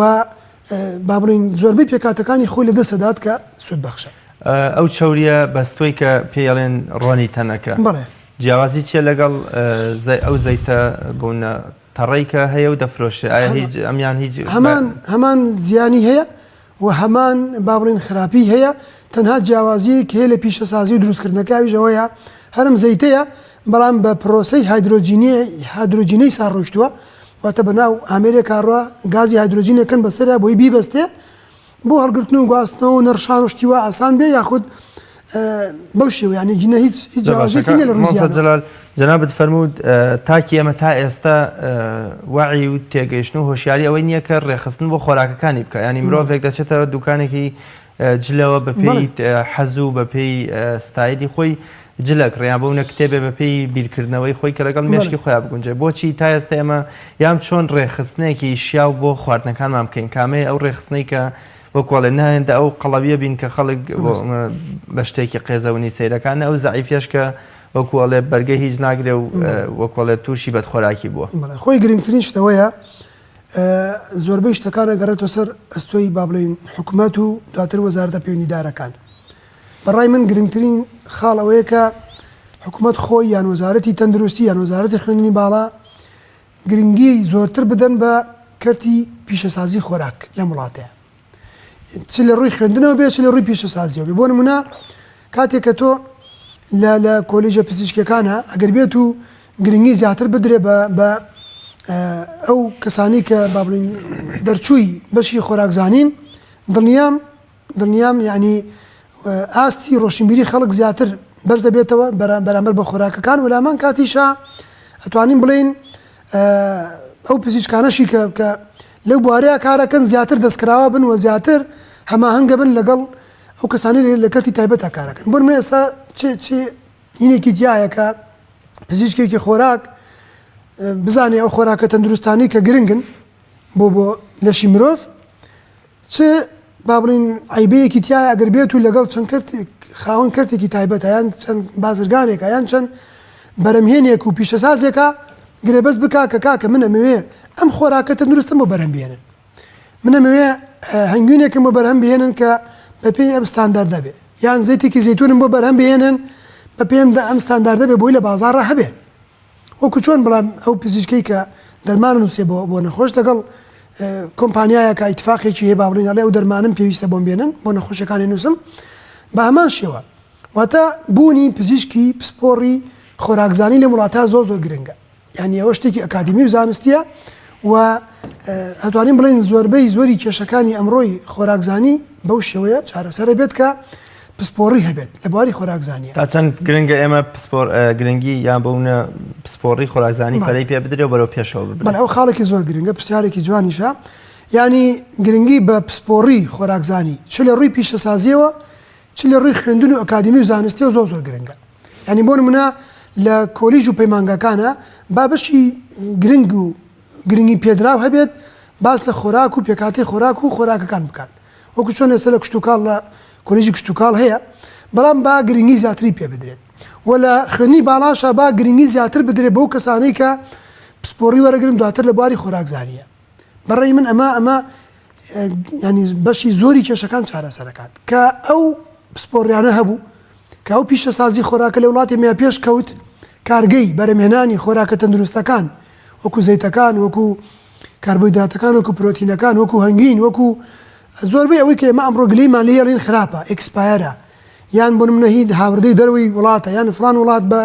با بڵێین زۆربەی پێکهاتەکانی خۆی لەدەست دەدات کە سوودبەخشە. ئەو چەورییە بەستۆی کە پێی ئەڵێن ڕۆنی تەنەکە بەڵێ. جیاوازی چیە لەگەڵ ئەو زەیتە بوونە تەڕەی کە هەیە و دەفرۆشرێ ئایا هیچ ئەمیان هیچ هەمان هەمان زیانی هەیە و هەمان با بڵێین خراپی هەیە، تەنها جیاوازییەک هەیە لە پیشەسازی و دروستکردنەکە ئەویش ئەوەیە هەرم زەیتەیە بەڵام بە پرۆسەی هایدرۆجینەی سا ڕۆیشتووە واتە بە ناو ئامێرێکا ڕوا گازی هایدرۆجین ئەکەن بەسەریا بۆی بیبەستێ بۆ هەڵگرتن و گواستنەوە و نەڕشان و شتی وا ئاسان بێ یاخود بەو شێوە یانی گینە هیچ هیچ جیاوازیەکی نیە لە ڕووی مامۆستا زیانەوە. جەلال. جەنابت فەرمووت تاکی ئێمە تا ئێستا وەعی و تێگەیشتن و هۆشیاری ئەوەی نییە کە ڕێکخستن بۆ خۆراکەکانی بکە ینی مرۆڤێک دەچێتەوە دوکانێکی جلەوە بەپێی حەز و بەپێی ستایلی خۆی جلەک ڕیان بوونە کتێبێ بەپێی بیرکردنەوەی خۆی کە لەگەڵ مێشکی خۆیان بگونجێ بۆچی تا ئێستا ئێمە یان چۆن ڕێکخستنێکی شیاو بۆ خواردنەکانمان بکەین کامەیە ئەو ڕێکخستنەی کە وەکو ئەڵێ نە هێندە ئەو قەڵەویە بین کە خەڵک بە شتێکی قێزەونی سەیرەکان نە ئەو زەعیفیەش کە وەکو ئەڵێ بەرگەی هیچ ناگرێ و وەکو ئەڵێ تووشی بەدخۆراکی بووە. بەڵێ خۆی گرنگترین شت ئەوەیە زۆربەی شتەکان ئەگەڕێتەوە سەر ئەستۆی با بڵێین حکومەت و دواتر وەزارەتە پەیوەندیدارەکان. بە ڕای من گرنگترین خاڵ ئەوەیە کە حکومەت خۆی یان وەزارەتی تەندروستی یان وەزارەتی خوێندنی باڵا گرنگی زۆرتر بدەن بە کەرتی پیشەسازی خۆراک لەم وڵاتەیە چ لە ڕووی خوێندنەوە بێ چ لە ڕووی پیشەسازیەوە بێ بۆ نمونە کاتێک کە تۆ لە لە کۆلیژە پزیشکەکانە ئەگەر بێت و گرنگی زیاتر بدرێ بە بە ئەو کەسانی کە با بڵین دەرچووی بەشی خۆراکزانین دڵنیام دڵنیام یانی ئاستی ڕۆشنبیری خەڵک زیاتر بەرزەبێتەوە بەرامبەر بە خۆراکەکان و لامان کاتیشا ئەتوانین بڵێین ئەو پزیشکانەشی کە کە لەو بوارەیە کارەکەن زیاتر دەستکراوە بن و زیاتر هەماهەنگە بن لەگەڵ ئەو کەسانی لە کەرتی تایبەتە کارەکەن بۆ نمونە ئێستا چ چ هینێکی تایە کە پزیشکێکی خۆراک بزانێ ئەو خۆراکە تەندروستانی کە گرنگن بۆ بۆ لەشی مرۆڤ چ با بڵێین عەیبەیەکی تیایە ئەگەر بێت و لەگەڵ چەند کەرتێک خاوەن کەرتێکی تایبەتە یان چەند بازرگانێکە یان چەند بەرەمهێنێک و پیشەسازێکە گرێبەست بکا کە کاکە من ئەمەوێ ئەم خۆراکە تەندروستم بۆ بەرهەم بێنن من ئەمەوێ هەنگوینێکم بۆ بەرهەم بهێنن کە بەپێی ئەم ستانداردە بێ یان زەیتێکی زەیتونم بۆ بەرهەم بهێنن بەپێی ئەم ستانداردە بێ بۆی لە بازاڕا هەبێ وەکو چۆن بڵام ئەو پزیشکەی کە دەرمان نووسێ بۆ بۆ نەخۆش لەگەڵ کۆمپانیایەکە ئیتفاقێکی هەیە با بڵێین ئەڵێ ئەو دەرمانم پێویستە بۆم بێنن بۆ نەخۆشەکانی نووسم بە هەمان شێوە واتە بوونی پزیشکی پسپۆڕی خۆراکزانی لەم وڵاتە زۆر زۆر گرنگە یعنی ئەوە شتێکی ئەکادیمی و زانستیە و ئەتوانین بڵێین زۆربەی زۆری کێشەکانی ئەمڕۆی خۆراکزانی بەو شێوەیە چارەسەرە بێت کە پسپۆڕی هەبێت لە بواری خۆراکزانیە. تا چەند گرنگە ئێمە پسپۆر گرنگی یان بەونە پسپۆڕی خۆراکزانی پەرەی پێ بدرێ و بەرەو پێشەوە ببرێ؟ بەڵێ ئەو خاڵێکی زۆر گرنگە، پرسیارێکی جوانیشە. یانی گرنگی بە پسپۆڕی خۆراکزانی چ لە ڕووی پیشەسازیەوە چ لە ڕووی خوێندن و ئەکادیمی و زانستیەوە زۆر زۆر گرنگە. یانی بۆ نمونە لە کۆلیژ و پەیمانگاکانە با بەشی گرنگ و گرنگی پێدراو هەبێت باس لە خۆراک و پێکهاتەی خۆراک و خۆراکەکان بکات وەکو چۆن ئێستا لە کشتوکاڵ لە کۆلێژی کشتوکاڵ هەیە بەڵام با گرنگی زیاتری پێ بدرێت و لە خوێندنی باڵاشا با گرنگی زیاتر بدرێت بەو کەسانەی کە پسپۆڕی وەرەگرن دواتر لە بواری خۆراکزانیە بەڕێی من ئەمە ئەمە ینی بەشی زۆری کێشەکان چارەسەرەکات کە ئەو پسپۆڕیانە هەبوو کە ئەو پیشەسازی خۆراکە لە وڵاتی میا پێش کەوت کارگەی بەرەمهێنانی خۆراکە تەندروستەکان وەکو زەیتەکان وەکو کاربۆیدراتەکان وەکو پرۆتینەکان وەکو هەنگوین وەکو زۆربەی ئەوەی کە ئێمە ئەمڕۆ گلەیمان لێ ئەڵێن خراپە expire ە یان بۆ نمونە هی هاوردەی دەرەوەی وڵاتە یان فڵان وڵات بە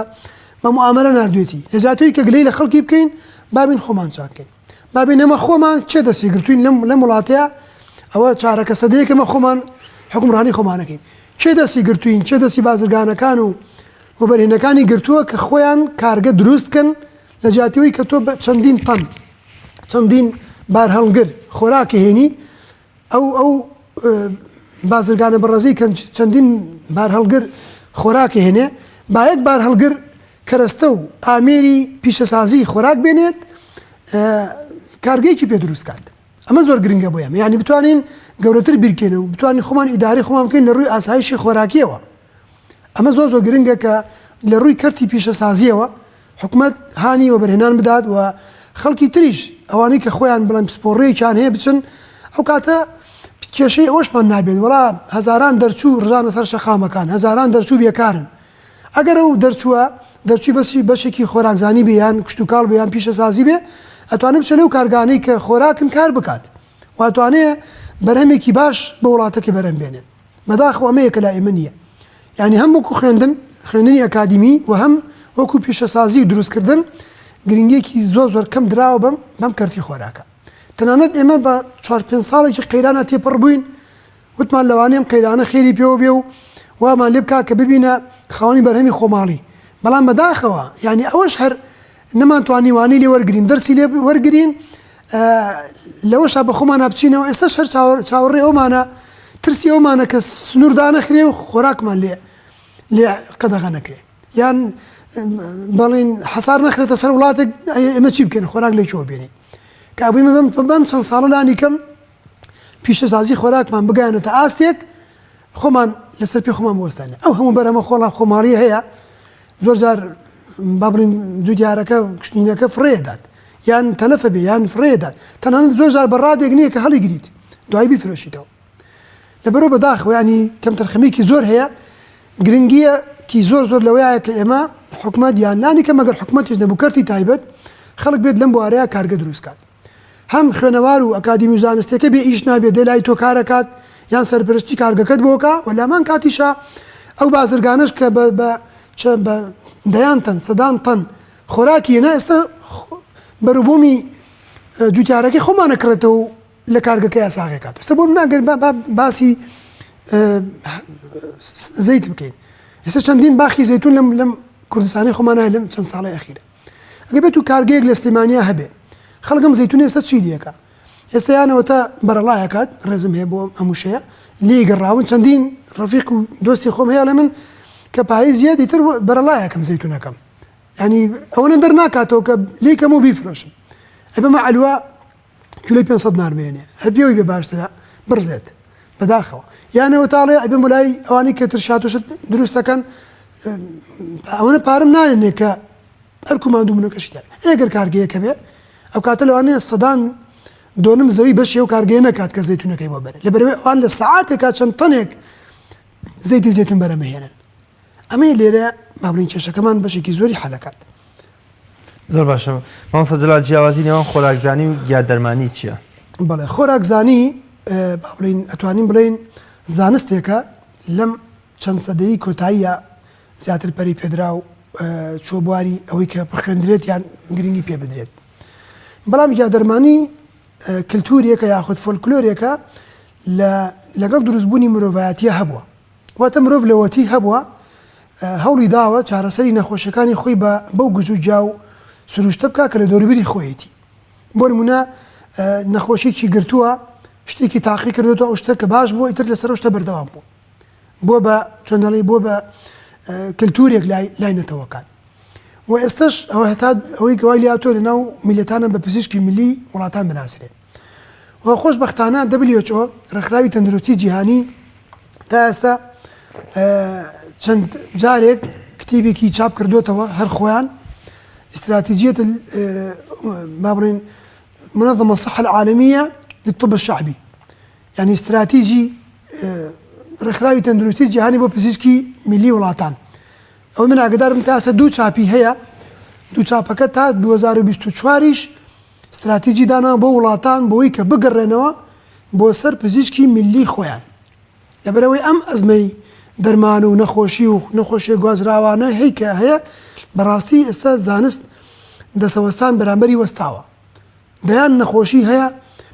بە موئامەرە ناردوێتی لە جیاتەوەی کە گلەی لە خەڵکی بکەین با بین خۆمان چاک کەین با بین ئێمە خۆمان کێ دەستی گرتوین لەم لەم وڵاتەیە ئەوە چارەکە سەدەیەکە ئێمە خۆمان حکومڕانی خۆمانەکەین کێ دەستی گرتوین کێ دەستی بازرگانەکان و وەبەرهێنەکانی گرتووە کە خۆیان کارگە دروست کەن لە جیاتی ئەوەی کە تۆ بە چەندین تەن چەندین بارهەڵگر خۆراک هێنی ئەو ئەو بازرگانە بەڕێزەی کە چەندین بارهەڵگر خۆراک هێنێ با یەک بارهەڵگر کەرەستە و ئامێری پیشەسازی خۆراک بێنێت کارگەیەکی پێ دروست کات ئەمە زۆر گرنگە بۆ ئێمە یعنی بتوانین گەورەتر بیرکەین و بتوانین خۆمان ئیداری خۆمان بکەین لە ڕووی ئاسایشی خۆراکیەوە ئەمە زۆر زۆر گرنگە کە لە ڕووی کەرتی پیشەسازیەوە حکومەت هانی وەبەرهێنان بدات و خەڵکی تریش ئەوانەی کە خۆیان بڵێن پسپۆڕیەکیان هەیە بچن ئەو کاتە کێشەی ئەوەشمان نابێت وڵا هەزاران دەرچوو ڕژانە سەر شەقامەکان هەزاران دەرچوو بێکارن ئەگەر ئەو دەرچووە دەرچووی بەسی بەشێکی خۆراکزانی بێ یان کشتوکاڵ بێ یان پیشەسازی بێ ئەتوانێت بچێت لەو کارگانەی کە خۆراکن کار بکات و ئەتوانێ بەرهەمێکی باش بۆ وڵاتەکەی بەرهەم بێنێت. بەداخەوە ئەمەیە کە لای ئێمە نییە. یانی هەم وەکو خوێندن، خوێندنی ئەکادیمی و هەم وەکو پیشەسازی و دروستکردن گرنگییەکی زۆر زۆر کەم دراوە بەم بەم کەرتی خۆراکە. تەنانەت ئێمە بە چوار پێنج ساڵێکی قەیرانە تێپەڕ بووین، وتمان لەوانەیە ئەم قەیرانە خێری پێوە بێ و وامان لێ بکا کە ببینە خاوەنی بەرهەمی خۆماڵی. بەڵام بەداخەوە یانی ئەوەش هەر نەمانتوانی وانەی لێ وەرگین دەرسی لێ وەرگین لەوەشا بە خۆمانە بچینەوە ئێستاش هەر چاوەڕێ ئەومانە ترسی ئەومانە کە سنوور دانەخرێ و خۆراکمان لێ لێ قەدەغە نەکرێ یان بەڵین حەسار نەخرێتە سەر وڵاتێک ئێمە چی بکەین خۆراک لێ کوێوە بێنین کە ئەبووی بەم بەم چەند ساڵە لانی کەم پیشەسازی خۆراکمان بگەیانێتە ئاستێک خۆمان لەسەر پێ خۆمان بوەستانە ئەو هەموو بەرهەمە خۆڵا خۆماڵی هەیە زۆر جار با بڵین جوتیارەکە کشتینەکە فڕێدات یان تەلەفە بێ یان فڕێدات تەنانەت زۆر جار بە ڕادێک نییە کە هەڵیگریت دوای بیفرۆشیتەوە لەبەرەوە بەداخەوە ینی کەمتەرخەمیکی زۆر هەیە گرنگیە کی زۆر زۆر لەوەیە کە ئێمە حکومەت یان لانی کەم ئەگەر حکومەتیش نەبوو کەرتی تایبەت خەڵک بێت لەم بوارەیە کارگە دروست کات هەم خوێنەوار و ئەکادیمی و زانستیەکە بێ ئیش نابێت دێ لای تۆ کارەکات یان سەرپەرشتی کارگەکەت بۆ کا و لامان کاتیشا ئەو بازرگانەش کە بە بە بە دەیان تەن سەدان تەن خۆراکی هێنا ئێستا بەروبوومی جوتیارەکەی خۆمانە کڕێتەوە و لە کارگەکەیا ساغی کات ئێستا بۆ منە گەر باسی زەیت بکەین ئێستا چەندین باخی زەیتون لەم لەم کوردستانی خۆمانە لەم چەند ساڵی ئەخیرە ئەگە بێت و کارگەیەک لە سلێمانیا هەبێ خەڵکم زەیتون ئێستا چی لەکە ئێستا یانەوە تا بەرەڵایەکات ڕێزم هەیە بۆ ئەم وشەیە لێی گەڕاون چەندین ڕەفیق و دۆستی خۆم هەیە لە من کە پاییز یە دیتر بەرەڵایەکەم زەیتونەکەم ینی ئەوەنە دەرناکاتەوە کە لێکەم و بیفرۆشم ئەبەمە عەلوە کیلۆی 500 نار بێنێ هەر پێوەی بێ باشترە بڕزێت بەداخەوە یانەوە تاڵێ ئەبێ ملای ئەوانەی کە ترشات و شت دروست دەکەن ئەوەنە پارم نایەنێ کە ئەرک و ماندووبوونەکەشی دەبێ ئەگەر کارگەیەکە بێ ئەو کاتە لەوانەیە سەدان دۆنم زەوی بەشی ئەو کارگەیە نەکات کە زەیتونەکەی بۆ بەرێ لەبەرەوەی ئەوان لە سەعاتێکا چەند تەنێک زەیتی زەیتون بەرەمەهێنن ئەمەی لێرە با بڵێین کێشەکەمان بەشێکی زۆری حەلەکات. زۆر باشە مامۆستا جەلال جیاوازی نێوان خۆراکزانی و گیادەرمانی چییە؟ بەڵێ خۆراکزانی با بڵێین ئەتوانین بڵێین زانستێکە لەم چەند سەدەی کۆتاییە زیاتر پەری پێدرا و چوە بواری ئەوەی کە بخوێندرێت یان گرنگی پێ بدرێت بەڵام گیادەرمانی کللتورێکە یاخود فۆلکلۆرێکە لە لەگەڵ دروستبوونی مرۆڤایەتیە هەبووە واتە مرۆڤ لەوەتی هەبووە هەوڵی داوە چارەسەری نەخۆشیەکانی خۆی بە بەو گژوگیا و سروشتە بکا کە لە دەوروبەری خۆیەتی. بۆ نمونە نەخۆشیەکی گرتووە شتێکی تاقی کردوێتەوە ئەو شتە کە باش بووە ئیتر لەسەر ئەو شتە بەردەوام بوو. بۆ بە چۆن دەڵێی بۆ بە کلتورێک لای لای نەتەوەکان. و ئێستش ئەوە هەتا ئەوەی گەوای لاتۆ لە ناو میلەتانە بە پزیشکی ملی وڵاتان بناسرێت. و خۆشبەختانە WHO ڕێکخراوی تەندروستی جیهانی تا ئێستا چەند جارێک کتێبێکی چاپ کردوێتەوە هەر خۆیان استراتیجیەت با بڵێن منظمە الصحة العالمية للطب الشعبي یعنی استراتیجی ڕێکخراوی تەندروستی جیهانی بۆ پزیشکی میلی وڵاتان ئەو من ئاگدارم تا ئێستا دوو چاپی هەیە دوو چاپەکە تا 2024 یش ستراتیجی داناوە بۆ وڵاتان بۆی کە بگەڕێنەوە بۆ سەر پزیشکی میللی خۆیان. لەبەرئەوەی ئەم ئەزمەی دەرمان و نەخۆشی و نەخۆشیە گوازراوانە هەی کە هەیە بەڕاستی ئێستا زانست دەسەوەستان بەرامبەری وەستاوە. دەیان نەخۆشی هەیە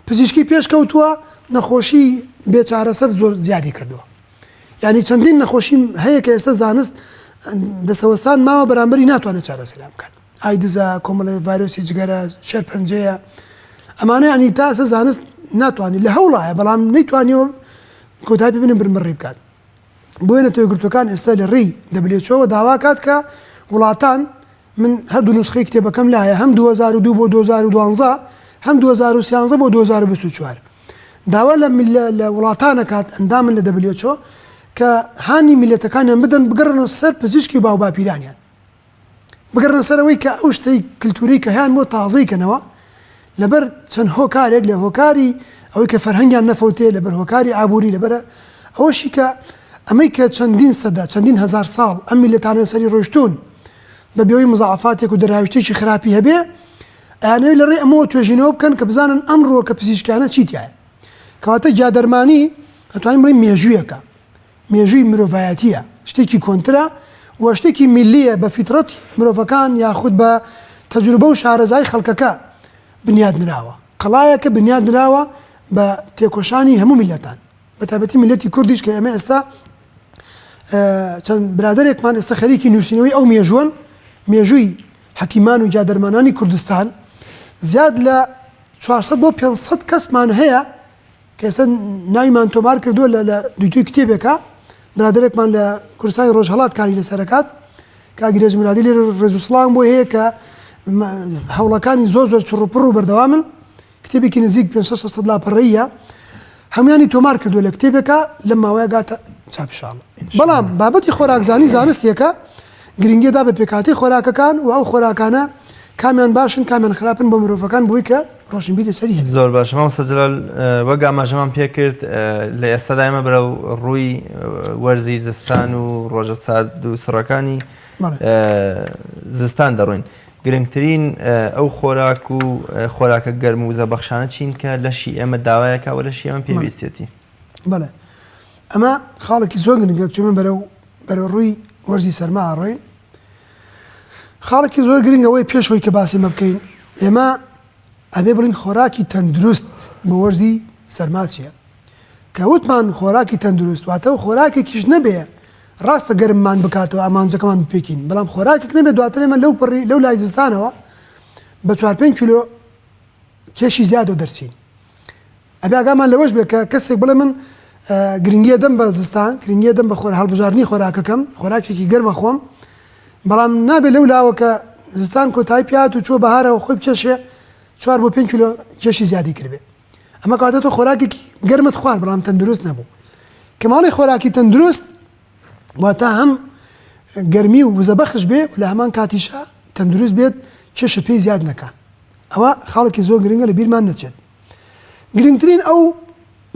پزیشکی پێشکەوتووە نەخۆشی بێ چارەسەر زۆر زیادی کردووە. یانی چەندین نەخۆشی هەیە کە ئێستا زانست دەسەوەستان ماوە بەرامبەری ناتوانێت چارەسەریان بکات. ئایدزە، کۆمەڵێ ڤایرۆسی جگەرە، شێرپەنجەیە، ئەمانە یانی تا ئێستا زانست ناتوانێت لە هەوڵایە بەڵام نەیتوانیوە کۆتایی پێ بێنێ بنبڕی بکات. بۆیە نەتەوە یەکگرتووەکان ئێستا لە ڕێی WHO داوا کات کە وڵاتان من هەردوو نوسخەی کتێبەکەم لایە هەم 2002 بۆ 2012 هەم 2013 بۆ 2024 داوا لە لە وڵاتان ئەکات ئەندامن لە WHO کە هانی میلەتەکانیان بدەن بگەڕنەوە سەر پزیشکی باوباپیرانیان. بگەڕنە سەر ئەوەی کە ئەو شتەی کلتوری کە هەیان بۆ تازەی کەنەوە لەبەر چەند هۆکارێک لە هۆکاری ئەوەی کە فەرهەنگیان نەفەوتێ لەبەر هۆکاری ئابووری لەبەرە ئەوەشی کە ئەمەی کە چەندین سەدە چەندین هەزار ساڵ ئەم میلەتانە سەری ڕۆیشتوون بە بێەوەی مزاعفاتێک و دەرهاویشتێکی خراپی هەبێ ئەیانەوێت لە ڕێی ئەمەوە توێژینەوە بکەن کە بزانن ئەم ڕووەکە پزیشکیانە چی تایە کەواتە گیادەرمانی ئەتوانین بڵێین مێژوویەکە مێژووی مرۆڤایەتییە، شتێکی کۆنترە و شتێکی میللییە بە فیتڕەتی مرۆڤەکان یاخود بە تەجروبە و شارەزایی خەڵکەکە بنیات نراوە. قەڵایەکە بنیات نراوە بە تێکۆشانی هەموو میللەتان، بە تایبەتی میللەتی کوردیش کە ئێمە ئێستا. چەند برادەرێکمان ئێستا خەریکی نووسینەوەی ئەو مێژووەن، مێژووی حەکیمان و گیادەرمانانی کوردستان، زیاد لە 400 بۆ 500 کەسمان هەیە کە ئێستا ناویمان تۆمار کردووە لە لە دووتوی کتێبێکە برادەرێکمان لە کوردستانی ڕۆژهەڵات کاری لەسەرەکات کاک گرێج مرادی لێرە ڕێز و سڵاوم بۆی هەیە کە هەوڵەکانی زۆر زۆر چڕوپڕ و بەردەوامن کتێبێکی نزیک 500 600 لاپەڕەیە هەمویانی تۆمار کردووە لە کتێبێکە لەم ماوەیە گاتە چاپ ئینشاءاللە بەڵام بابەتی خۆراکزانی زانستێکە گرنگیدا بە پێکهاتەی خۆراکەکان و ئەو خۆراکانە کامیان باشن کامیان خراپن بۆ مرۆڤەکان بۆی کە ڕۆشنبیر لەسەری هەبێت. زۆر باشە مامۆستا جەلال وەک ئاماژەمان پێکرد لە ئێستادا ئێمە بەرەو ڕووی وەرزی زستان و ڕۆژە سارد و سڕەکانی زستان دەڕۆین گرنگترین ئەو خۆراک و خۆراکە گەرم و وزەبەخشانە چین کە لەشی ئێمە داوایەکە و لەشی ئێمە پێویستێتی؟ بەڵێ ئەمە خاڵێکی زۆر گرنگە چون بەرەو بەرەو ڕووی وەرزی سەرما ئەڕۆین خاڵێکی زۆر گرنگ ئەوەی پێش ئەوەی کە باسی مە بکەین ئێمە ئەبێ بڵین خۆراکی تەندروست بۆ وەرزی سەرما چییە کە وتمان خۆراکی تەندروست واتە و خۆراکێکیش نەبێ ڕاستە گەرممان بکاتەوە ئامانجەکەمان بپێکین بەڵام خۆراکێک نەبێ دواتر ئێمە لەو پڕی لەو لای زستانەوە بە چوار پێنج کیلۆ کێشی زیادەوە دەرچین ئەبێ ئاگامان لەوەش بێت کە کەسێک بڵێ من گرنگیە دەم بە زستان گرنگیە دەم بە خۆر هەڵبژاردنی خۆراکەکەم خۆراکێکی گەرمە خۆم بەڵام نابێت لەو لاوە کە زستان کۆتایی پیات و چوە بەهارەوە خۆی بکێشێ چوار بۆ پێنج کیلۆ کێشی زیادی کردبێ ئەمە کاتە تۆ خۆراکێکی گەرمت خوارد بەڵام تەندروست نەبوو کە ماڵی خۆراکی تەندروست واتە هەم گەرمی و وزەبەخش بێ و لە هەمان کاتیشا تەندروست بێت کێشە پێی زیاد نەکا ئەوە خاڵێکی زۆر گرنگە لە بیرمان نەچێت گرنگترین ئەو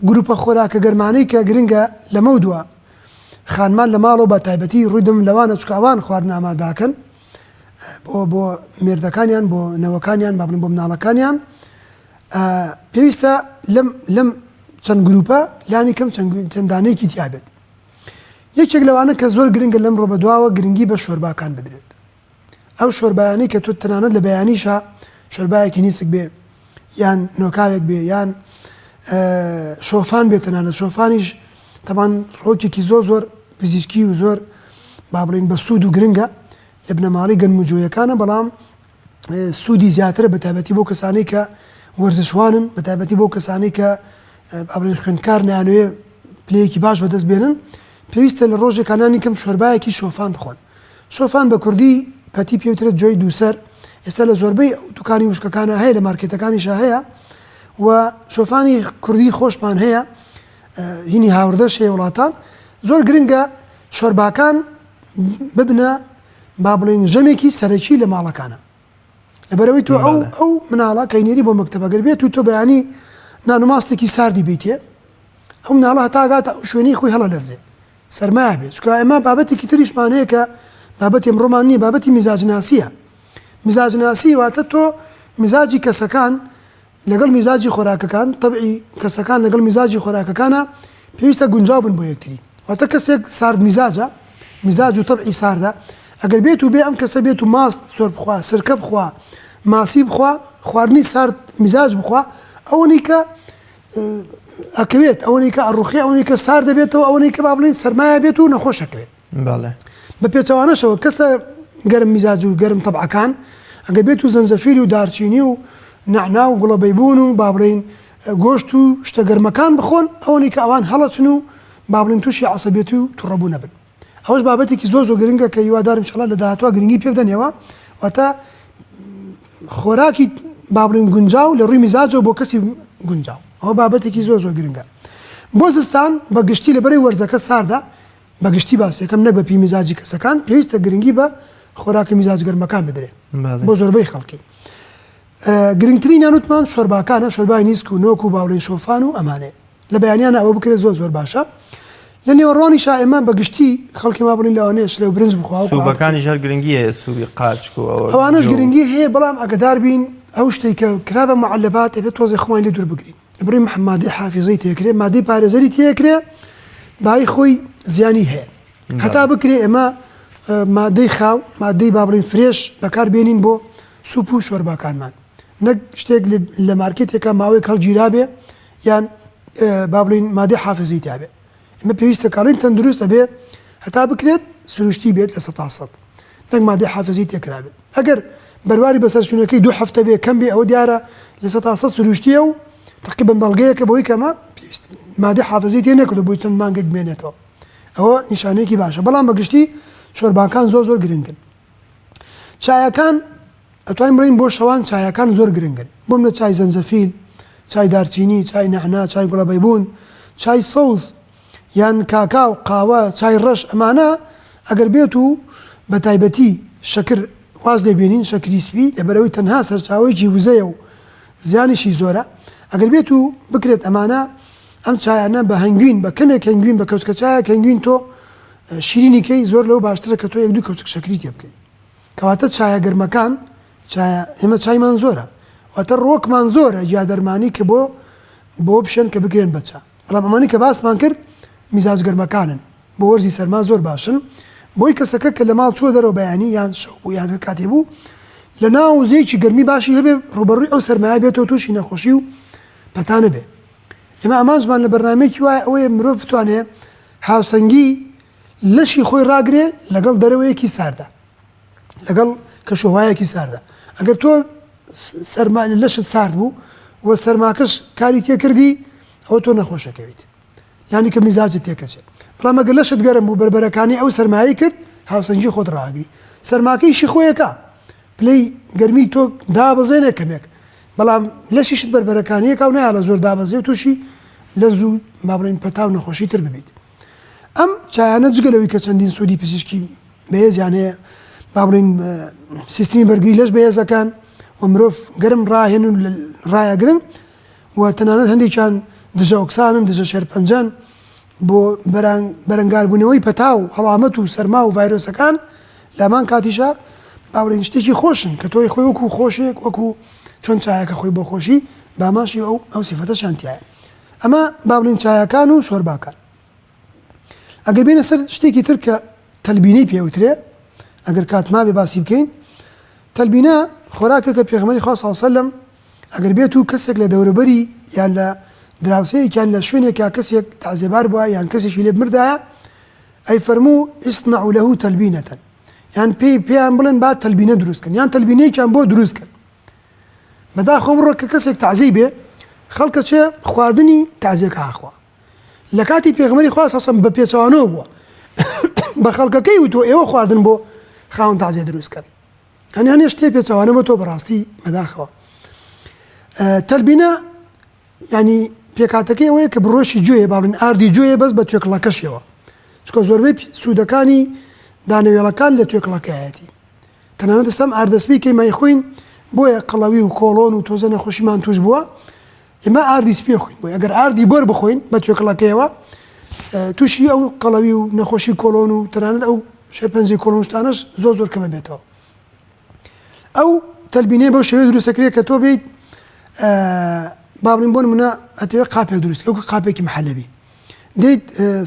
گروپە خۆراکە گەرمانەی کە گرنگە لەمەو دوا خانمان لە ماڵەوە بە تایبەتی ڕووی دەم لەوانە چکە ئەوان خواردن ئاماداکەن بۆ بۆ مێردەکانیان بۆ نەوەکانیان با بڵێن بۆ مناڵەکانیان پێویستە لەم لەم چەند گروپە لانی کەم چەند دانەیەکی تیابێت یەکێک لەوانە کە زۆر گرنگە لەم ڕۆ بەدواوە گرنگی بە شۆرباکان بدرێت ئەو شۆربایانەی کە تۆ تەنانەت لە بەیانیشا شۆربایەکی نیسک بێ یان نۆکاوێک بێ یان شۆفان بێ تەنانەت شۆفانیش تەبان ڕۆکێکی زۆر زۆر پزیشکی و زۆر با بڵین بە سوود و گرنگە لە بنەماڵی گەنم و جۆیەکانە بەڵام سوودی زیاترە بە تایبەتی بۆ کەسانی کە وەرزشوانن بە تایبەتی بۆ کەسانی کە با بڵێن خوێندکار نانوێ پلەیەکی باش بەدەست بێنن پێویستە لە ڕۆژێکا نانی کەم شۆربایەکی شۆفان بخۆن شۆفان بە کوردی پەتی پێوترێت جۆی دووسەر ئێستا لە زۆربەی ئەو دوکانی وشکەکانە هەیە لە مارکێتەکانیشا هەیە و شۆفانی کوردی خۆشمان هەیە هینی هاوردەش هەیە وڵاتان زۆر گرنگە شۆرباکان ببنە با بڵێین ژەمێکی سەرەکی لە ماڵەکانە لەبەرەوەی تۆ ئەو ئەو مناڵە کە نێری بۆ مەکتەبە گەر بێت و تۆ بەیانی نان و ماستێکی ساردی بیتێ ئەو مناڵە هەتا گاتە ئەو شوێنی خۆی هەڵە لەرزێ سەرمایە بێت چونکە ئێمە بابەتێکی تریشمان هەیە کە بابەتی ئەمڕۆمان نییە بابەتی میزاجناسییە میزاجناسی واتە تۆ میزاجی کەسەکان لەگەڵ میزاجی خۆراکەکان تەبعی کەسەکان لەگەڵ میزاجی خۆراکەکانە پێویستە گونجاو بن بۆ یەکتری واتە کەسێک سارد میزاجە میزاج و تەبعی ساردە ئەگەر بێت و بێ ئەم کەسە بێت و ماست زۆر بخوا سرکە بخوا ماسی بخوا خواردنی سارد میزاج بخوا ئەوەنی کە ئەکەوێت ئەوەنی کە ئەڕوخێ ئەوەنی کە سار دەبێتەوە ئەوەنی کە با بڵێین سەرمایە بێت و نەخۆش ئەکەوێت بەڵێ. بە پێچەوانەشەوە کەسە گەرم میزاج و گەرم تەبعەکان ئەگەر بێت و زەنجەفیل و دارچینی و نەعنا و گوڵە بەیبوون و با بڵێین گۆشت و شتە گەرمەکان بخۆن ئەوەنی کە ئەوان هەڵەچن و با بڵێن تووشی عەسەبیەت و توڕەبوون ئەبن. ئەوەش بابەتێکی زۆر زۆر گرنگە کە هیوادارم ان شاء اللە لە داهاتووە گرنگی پێ بدەن ئێوە واتە خۆراکی با بڵێین گونجاو لە ڕووی میزاجەوە بۆ کەسی گونجاو ئەوە بابەتێکی زۆر زۆر گرنگە بۆ زستان بە گشتی لەبەرەی وەرزەکە ساردە بە گشتی باسیەکەم نەک بە پێی میزاجی کەسەکان پێویستە گرنگی بە خۆراکە میزاج گەرمەکان بدرێ بۆ زۆربەی خەڵکی گرنگترینیان وتمان شۆرباکانە شۆربای نیسک و نۆک و باوڵێن شۆفان و ئەمانەیە لە بەیانیانە ئەوە بکرێت زۆر زۆر باشە لە نێوەڕۆنیشا ئێمە بە گشتی خەڵکی ما بڵین لەوانەیە شلە و برنج بخوا وەکو عادەتی. سوبەکانیش هەر گرنگی هەیە سوبی قارچک و ئەوە ئەوانەش جۆ. گرنگی هەیە بەڵام ئاگەدار بین ئەو شتەی کە کرا بە معەلەبات ئەبێت تۆزێ خۆمان لێ دوور بگرین بڕی مادەی حافیزەی تێکرێ مادەی پارێزەری تێکرێ بای خۆی زیانی هەیە هەتا بکرێ ئێمە مادەی خاو مادەی با بڵین fresh بەکار بێنین بۆ سوپ و شۆرباکانمان نەک شتێک لە مارکێتێکە ماوەیەک هەڵگیرابێ یان با بڵێین مادەی حافزەی تیابێ ئێمە پێویستە کاڵین تەندروست ئەبێ. هەتا بکرێت سروشتی بێت 100% نەک مادەی حافزی تێکرابێت. ئەگەر بەرواری بەسەرچوونەکەی دوو هەفتە بێ کەم بێ ئەوە دیارە 100% سروشتیە و تقریبا بەڵگەیەکە بۆی کەمە مادەی حافزی تێ نەکردو بۆی چەند مانگێک بمێنێتەوە. ئەوە نیشانەیەکی باشە بەڵام بەگشتی شۆرباکان زۆر زۆر گرنگن. چایەکان ئەتوانین بڵێین بۆ شەوان چایەکان زۆر گرنگن بۆم لە چای زەنجەفیل چای دارچینی چای نەعنا چای گوڵەبەیبوون چای سەوز یان کاکاو قاوە چای ڕەش ئەمانە ئەگەر بێت و بە تایبەتی شەکر واز لێ بێنین شەکری سپی لەبەرەوەی تەنها سەرچاوەیەکی وزەیە و زیانیشی زۆرە ئەگەر بێت و بکرێت ئەمانە ئەم چایانە بە هەنگوین بە کەمێک هەنگوین بە کەوچکە چایەک هەنگوین تۆ شیرینی کەی زۆر لەوە باشترە کە تۆ یەک دوو کەوچک شەکری تێ بکەی کەواتە چایە گەرمەکان چایە ئێمە چایمان زۆرە واتە ڕۆکمان زۆرە گیا دەرمانی کە بۆ بۆ بشێن کە بکرێن بە چا بەڵام ئەمانی کە باسمان کرد میزاج گەرمەکانن بۆ وەرزی سەرما زۆر باشن بۆی کەسەکە کە لە ماڵ چووە دەرەوە بەیانی یان شەو بوو یان هەر کاتێ بوو لە ناو وزەیەکی گەرمی باشی هەبێ ڕووبەڕووی ئەو سەرمایە بێتەوە تووشی نەخۆشی و پەتا نەبێ ئێمە ئامانجمان لە بەرنامەیەکی وایە ئەوەیە مرۆڤ بتوانێ هاوسەنگی لەشی خۆی ڕاگرێ لەگەڵ دەرەوەیەکی ساردا لەگەڵ کەشوهوایەکی ساردا ئەگەر تۆ سەرما لەشت سارد بوو و سەرماکەش کاری تێکردی ئەوە تۆ نەخۆشەکەویت یانی کە میزاجت تێکەچێت بەڵام ئەگەر لەشت گەرم بوو بەربەرەکانی ئەو سەرمایەی کرد هاوسەنگی خۆت ڕاگری سەرماکەیشی خۆیەکە پلەی گەرمی تۆ دابەزێنێ کەمێک بەڵام لەشیشت بەربەرەکانیەکە و نایەڵە زۆر دابەزێ و تووشی لەرز و با بڵێین پەتا و نەخۆشی تر ببیت. ئەم چایانە جگە لەوەی کە چەندین سوودی پزیشکی بەهێزیان هەیە با بڵێین سیستمی بەرگری لەش بەهێزەکان و مرۆڤ گەرم ڕاهێن و ڕایەگرن و تەنانەت هەندێکیان دژە ئۆکسانن دژە شێرپەنجەن بۆ بەرەنگاربوونەوەی پەتا و هەڵامەت و سەرما و ڤایرۆسەکان لەمان کاتیشا با بڵێین شتێکی خۆشن کە تۆی خۆی وەکو خۆشێک وەکو چۆن چایەکە خۆی بۆ خۆشی باماشی ئەو ئەو سیفەتەشیان تایە ئەمە با بڵێین چایەکان و شۆرباکان ئەگەر بێنە سەر شتێکی تر کە تەلبینەی پێوترێ ئەگەر کات مابێ باسی بکەین تەلبینە خۆراکێکە پێغەمبەری خوا صلی سەلەم ئەگەر بێت و کەسێک لە دەوروبەری یان لە دراوسێیەکیان لە شوێنێکا کەسێک تازێبار بووە یان کەسێکی لێ بمردایە ئەی فەرموو اصنعوا له تلبینة یان پێی پێیان بڵێن با تەلبینە دروست کەن یان تەلبینەیەکیان بۆ دروست کەن بەداخەوە ئەمڕۆ کە کەسێک تازی بێ خەڵکە چێ خواردنی تازیەکە ئاخوا لە کاتی پێغەمبەری خوا سەسەم بە پێچەوانەوە بووە بە خەڵکەکەی وتووە ئێوە خواردن بۆ خاوەن تازیە دروست کەن هەنێ هەنێ شتێ پێچەوانە بۆ تۆ بەڕاستی بەداخەوە تەلبینە ینی پێکاتەکەی ئەوەیە کە بڕۆشی جوێ باڵین ئاردی جوێ بەس بە توێکڵەکەشیەوە چکە زۆربەی سوودەکانی دانەوێڵەکان لە توێکڵەکایەتی تەنانەت ئێستا ئەم ئاردە سپی کەی مایخۆین بۆیە قەڵەوی و کۆڵۆن و تۆزە نەخۆشیمان توش بووە ئێمە ئاردی سپی خۆین بۆیە ئەگەر ئاردی بۆر بخۆین بە توێکڵەکەیەوە تووشی ئەو قەڵەوی و نەخۆشی کۆڵۆن و تەنانەت ئەو شێرپەنجەی کۆڵۆن شتانەش زۆر زۆر کەمە بێتەوە ئەو تەلبینەی بەو شێوەیە دروستەکرێت کە تۆ بیت با بڵێین بۆ نمونە ئەتەوێت قاپێک دروست وەکو قاپێکی محەلەبی دێیت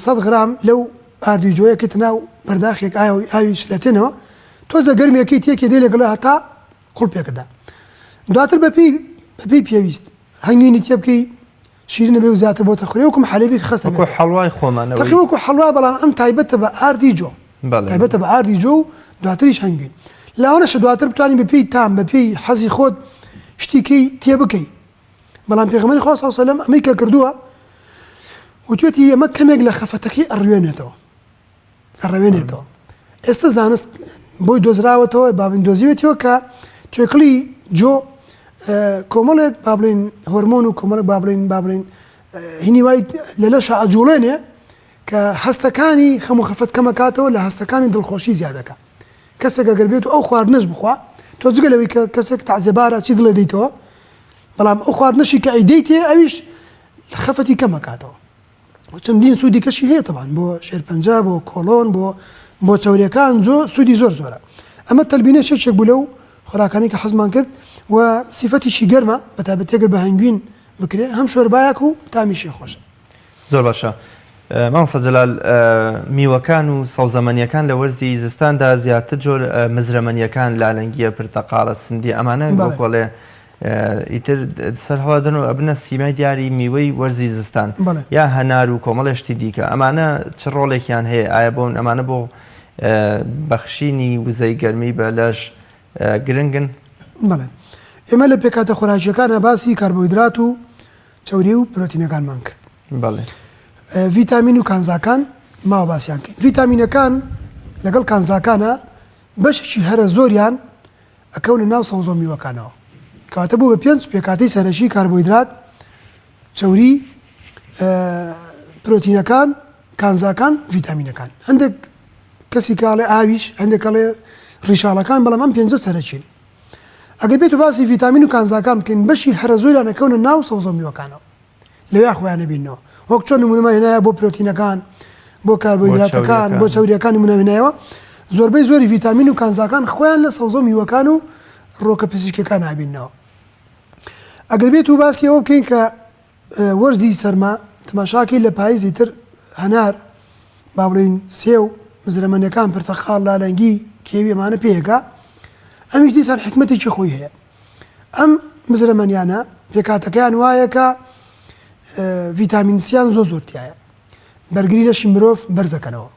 سەد غرام لەو ئاردی جۆیە کەیتە ناو پەرداخێک ئاوی ئاوی شلەتێنەوە تۆزە گەرمێکی تێکێ دێ لەگەڵ هەتا قوڵپێکدا دواتر بەپێی بەپێی پێویست هەنگوینی تێ بکەی شیرینە بێ و زیاتر بۆتە خورێ وەکو حەلێبی خەستە وەکو حەڵوای خۆمان تەقی وەکو حەڵوا بەڵام ئەم تایبەتە بە ئاردی جۆ تایبەتە بە ئاردی جۆ و دواتریش هەنگوین لاوانەشە دواتر بتوانانی بەپێی تام بەپێی حەزی خۆت شتیکەی تێ بکەی بەڵام پێغەمبەری خوا صلی اللە علیه و سلم ئەمەی کە کردووە وتوێتی ئەمە کەمێک لە خەفەتەکەی ئەڕوێنێتەوە ئەڕەوێنێتەوە ئێستا زانست بۆی دۆزراوەتەوە بابن دۆزیوێتەوە کە توێکڵی جۆ کۆمەڵێک با بڵین هۆرمۆن و کۆمەڵێک با بڵین با بڵین هینی وای لە لەشە ئەجوڵێنێ کە هەستەکانی خەم و خەفەت کەمەکاتەوە لە هەستەکانی دڵخۆشی زیادەکە کەسێک ئەگەر بێت و ئەو خواردنەش بخوا تۆ جگە لەوەی کە کەسێک تەعزێبارە چی دڵێ دەیتەوە بەڵام ئەو خواردنەشی کە ئەیدەیتێ ئەویش خەفەتی کەم ئەکاتەوە چەندین سوودی کەشی هەیە تەبان بۆ شێرپەنجە بۆ کۆڵۆن بۆ بۆ چەوریەکان زۆ سوودی زۆر زۆرە ئەمە تەلبینە شێکێک بوو لەو خۆراکانی کە حەزمان کرد و سیفەتیشی گەرمە بە تایبەتی گەر بە هەنگوین بکرێ هەم شۆربایەک و تامیشی خۆشە. زۆر باشە مامۆستا جەلال میوەکان و سەوزەمەنیەکان لە وەرزی زستاندا زیاتر جۆر مزرەمەنیەکان لالەنگیە پرتەقاڵە سندی ئەمانە وەکۆڵێ. ئیتر سەر هەڵەدەن و ئەبنە سیمای دیاری میوەی وەرزی زستان یا هەنار و کۆمەڵێ شتی دیکە ئەمانە چ ڕۆڵێکیان هەیە ئایا بۆن ئەمانە بۆ بەخشینی وزەی گەرمی بە لەش گرنگن؟ بەڵێ ئێمە لە پێکهاتە خۆراکیەکانە باسی کاربۆهیدرات و چەوری و پرۆتینەکانمان کرد. بەڵێ. ڤیتامین و کانزاکان ماوە باسیان کەین. ڤیتامینەکان لەگەڵ کانزاکانە بەشێکی هەرە زۆریان ئەکەونە ناو سەوزە و میوەکانەوە. کەواتە بوو بە پێنج پێکهاتەی سەرەکی کاربۆهیدرات، چەوری، پرۆتینەکان، کانزاکان، ڤیتامینەکان. هەندێک کەسی کاڵێ ئاویش، هەندێک کەڵێ ڕیشاڵەکان، بەڵام ئەم پێنجە سەرەکین. ئەگەر بێت و باسی ڤیتامین و کانزاکان بکەین بەشی هەرە زۆریان ئەکەونە ناو سەوزە و میوەکانەوە. لەویا خۆیان ئەبیننەوە. وەک چۆن نموونەمان هێنایە بۆ پرۆتینەکان، بۆ کاربۆهیدراتەکان، بۆ چەورییەکان نموونەمان هێنایەوە. زۆربەی زۆری ڤیتامین و کانزاکان خۆیان لە سەوزە و میوەکان و ڕۆکە پزیشکیەکان ئابیننەوە. ئەگەر بێت و باسی ئەوە بکەین کە وەرزی سەرما تەماشاکەی لە پاییزی تر هەنار با بڵێین سێو، مزرەمەنیەکان، پرتەقاڵ، لالەنگی، کێوی ئەمانە پێیەکا. ئەمیش دیسان حیکمەتێکی خۆی هەیە. ئەم مزرەمەنیانە پێکهاتەکەیان وایە کە ڤیتامین سیان زۆر زۆر تایە بەرگری لەشی مرۆڤ بەرزەکەنەوە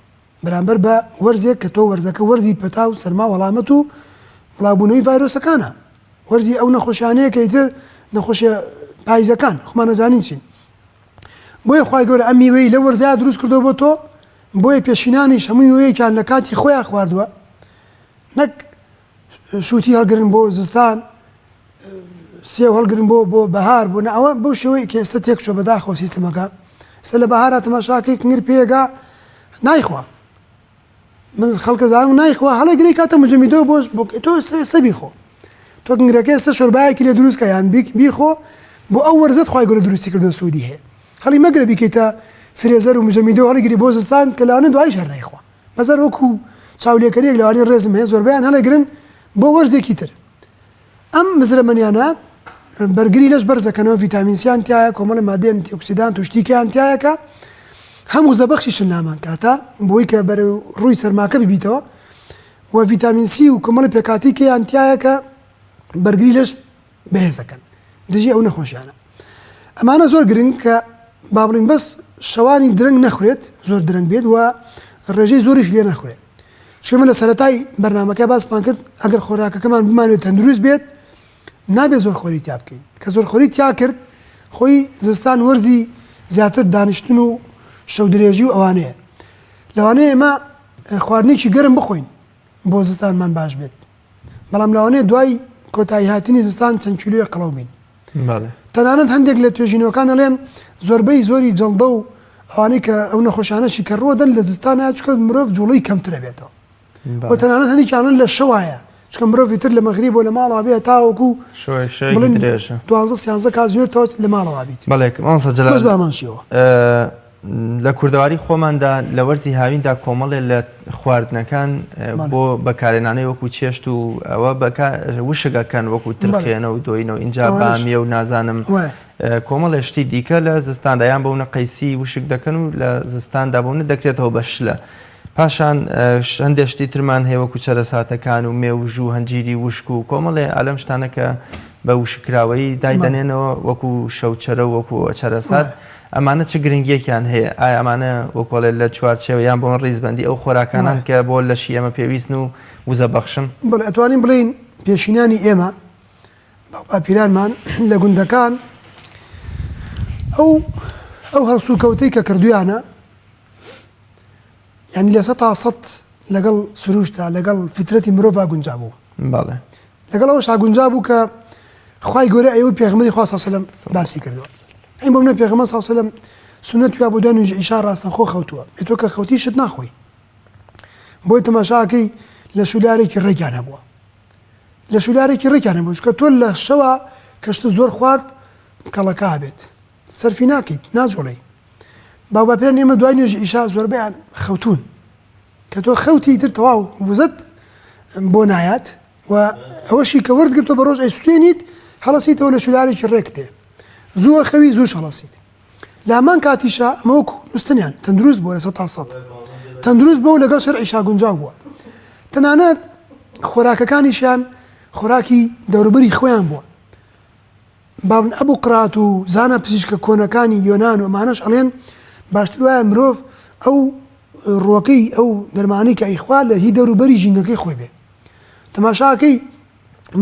بەرامبەر بە وەرزێک کە تۆ وەرزەکە وەرزی پەتا و سەرما وەڵامەت و بڵاوبوونەوەی ڤایرۆسەکانە وەرزی ئەو نەخۆشیانەیە کە ئیتر نەخۆشیە پایزەکان خۆمان نەزانین چین بۆیە خوای گەورە ئەم میوەی لە وەرزیا دروست کردو بۆ تۆ بۆیە پێشینانیش هەموو میوەیەکیان لە کاتی خۆیان خواردووە نەک شووتی هەڵگرن بۆ زستان سێو هەڵگرن بۆ بۆ بەهار بۆ ئەوە بەو شێوەی کە ئێستا تێک چۆ بەداخەوە سیستەمەکە ئێستا لە بەهارا تەماشاکەی کنگر پێگا نایخوا من خەڵکە زانم نایخوا هەڵێ گرەی کاتە مجەمیدۆ بۆ تۆ ئێستا ئێستا بیخۆ تۆ کنگرەکە ئێستا شۆربایەکی لێ دروست کە یان بیخۆ بۆ ئەو وەرزەت خوای گەورە دروستی کردو سوودی هەیە هەڵی مەگرە بیکەیتە فرێزەر و مجەمیدۆ هەڵیگری بۆ زستان کە لەوانە دوایش هەر نایخوا مەزەر وەکو چاولێکەریەک لەوانەیە ڕێزم هەیە زۆربەیان هەڵێگرن بۆ وەرزێکی تر ئەم مزرەمەنیانە بەرگری لەش بەرزەکەنەوە ڤیتامین سیان تایە کۆمەڵی مادەی antioxidant و شتیکیان تایەکە هەم وزەبەخشیشن نامان کاتە بۆی کە بەرەو ڕووی سەرماکە ببیتەوە و ڤیتامین سی و کۆمەڵی پێکاتی کەیان تایە کە بەرگری لەش بەهێزەکەن دژی ئەو نەخۆشیانە ئەمانە زۆر گرنگ کە با بڵین بەس شەوانی درەنگ نەخورێت زۆر درەنگ بێت و ڕێژەی زۆریش لێ نەخورێت چونکە لە سەرەتای بەرنمەکە باسمان کرد ئەگەر خۆراکەکەمان بمانێت تەندروست بێت نابێت زۆر خۆری تیا بکەین کە زۆر خۆری تیا کرد خۆی زستان وەرزی زیاتر دانیشتن و شەو درێژی و ئەوانەیە لەوانەیە ئێمە خواردنێکی گەرم بخۆین بۆ زستانمان باش بێت بەڵام لەوانەیە دوای کۆتایی هاتنی زستان چەند کیلۆیەک قەڵەو بین. تەنانەت هەندێک لە توێژینەوەکان ئەڵێن زۆربەی زۆری جەڵدە و ئەوانەی کە ئەو نەخۆشانەشی کە ڕووەدەن لە زستانە چکە مرۆڤ جوڵەی کەمترە بێتەوە و تەنانەت هەندێکیانن لە شەوایە چکە مرۆڤی تر لە مەغریب بۆ لە ماڵەوە بێت تاوەکو بڵێن دوانزە سیانزە کاتژمێر تەواو لە ماڵەوە بیت. بەڵێ مامۆستا جەلال بەس بە هەمان شێوە. لە کوردەواری خۆماندا لە وەرزی هاویندا کۆمەڵێ لە خواردنەکان بۆ بەکارێنانەی وەکو چێشت و ئەوە وشک ئەکەن وەکو ترخێنە و دۆینە و ئینجا بامیە و نازانم کۆمەڵێ شتی دیکە لە زستاندا یان بەونە قەیسی وشک دەکەن و لە زستاندا بەونە دەکرێتەوە بە شلە. پاشان هەندێک شتی ترمان هەیە وەکو چەرەساتەکان و مێوژ و هەنجیری وشک و کۆمەڵێ ئالەم شتانە کە بە وشککراوەیی دایدەنێنەوە وەکو شەوچەرە و وەکو چەرەسات. ئەمانە چ گرنگیەکیان هەیە؟ ئایا ئەمانە وەکۆڵێ لە چوارچێوە یان بۆ ڕیزبەندی ئەو خۆراکانان کە بۆ لەشی ئێمە پێویستن و وزە بەخشن؟ بەڵێ ئەتوانین بڵێین پێشینانی ئێمە باوباپیرانمان لە گوندەکان ئەو ئەو هەڵسوکەوتەی کە کردویانە یعنی 100% لەگەڵ سروشتا لەگەڵ فیترەتی مرۆڤا گونجا بوو بەڵێ لەگەڵ ئەوەشا گونجا بوو کە خوای گەورە ئەیوە پێغەمبەری خوا صلی الله علیه و سلم باسی کردووە ئەی بۆ منە پێغەمبەر صلی الله علیه و سلم سوننەت ویا بۆ دوای نوێژی عیشا ڕاستەخۆ خەوتووە ئێ تۆ کە خەوتی شت ناخۆی بۆی تەماشاکەی لە شولارێکی ڕێکیان هەبووە لە شولارێکی ڕێکیان هەبوو چونکە تۆ لە شەوە کەشتە زۆر خوارد کەڵەکە بێت سەرفی ناکەیت ناجوڵێی باوباپیران ئێمە دوای نوێژی عیشا زۆربەیان خەوتوون کە تۆ خەوتی تر تەواو وزەت بۆ نایات و ئەوەشی کە وەرت گرتووە بە ڕۆژ ئەیسوتێنیت هەڵەسیتەوە لە شولارێکی ڕێک دێ زووە خەوی زووش هەڵەسیت لە هەمان کاتیشا ئەمە وەکو نووستنیان تەندروست بووە 100% تەندروست بوو لەگەڵ شەرعیشا گونجاو بووە تەنانەت خۆراکەکانیشیان خۆراکی دەوروبەری خۆیان بووە. بابن ئەبوقرات و زانا پزیشکە کۆنەکانی یۆنان و ئەمانەش ئەڵێن باشتر وایە مرۆڤ ئەو ڕووەکەی ئەو دەرمانەی کە ئەیخوا لە هی دەوروبەری ژینگەکەی خۆی بێ. تەماشاکەی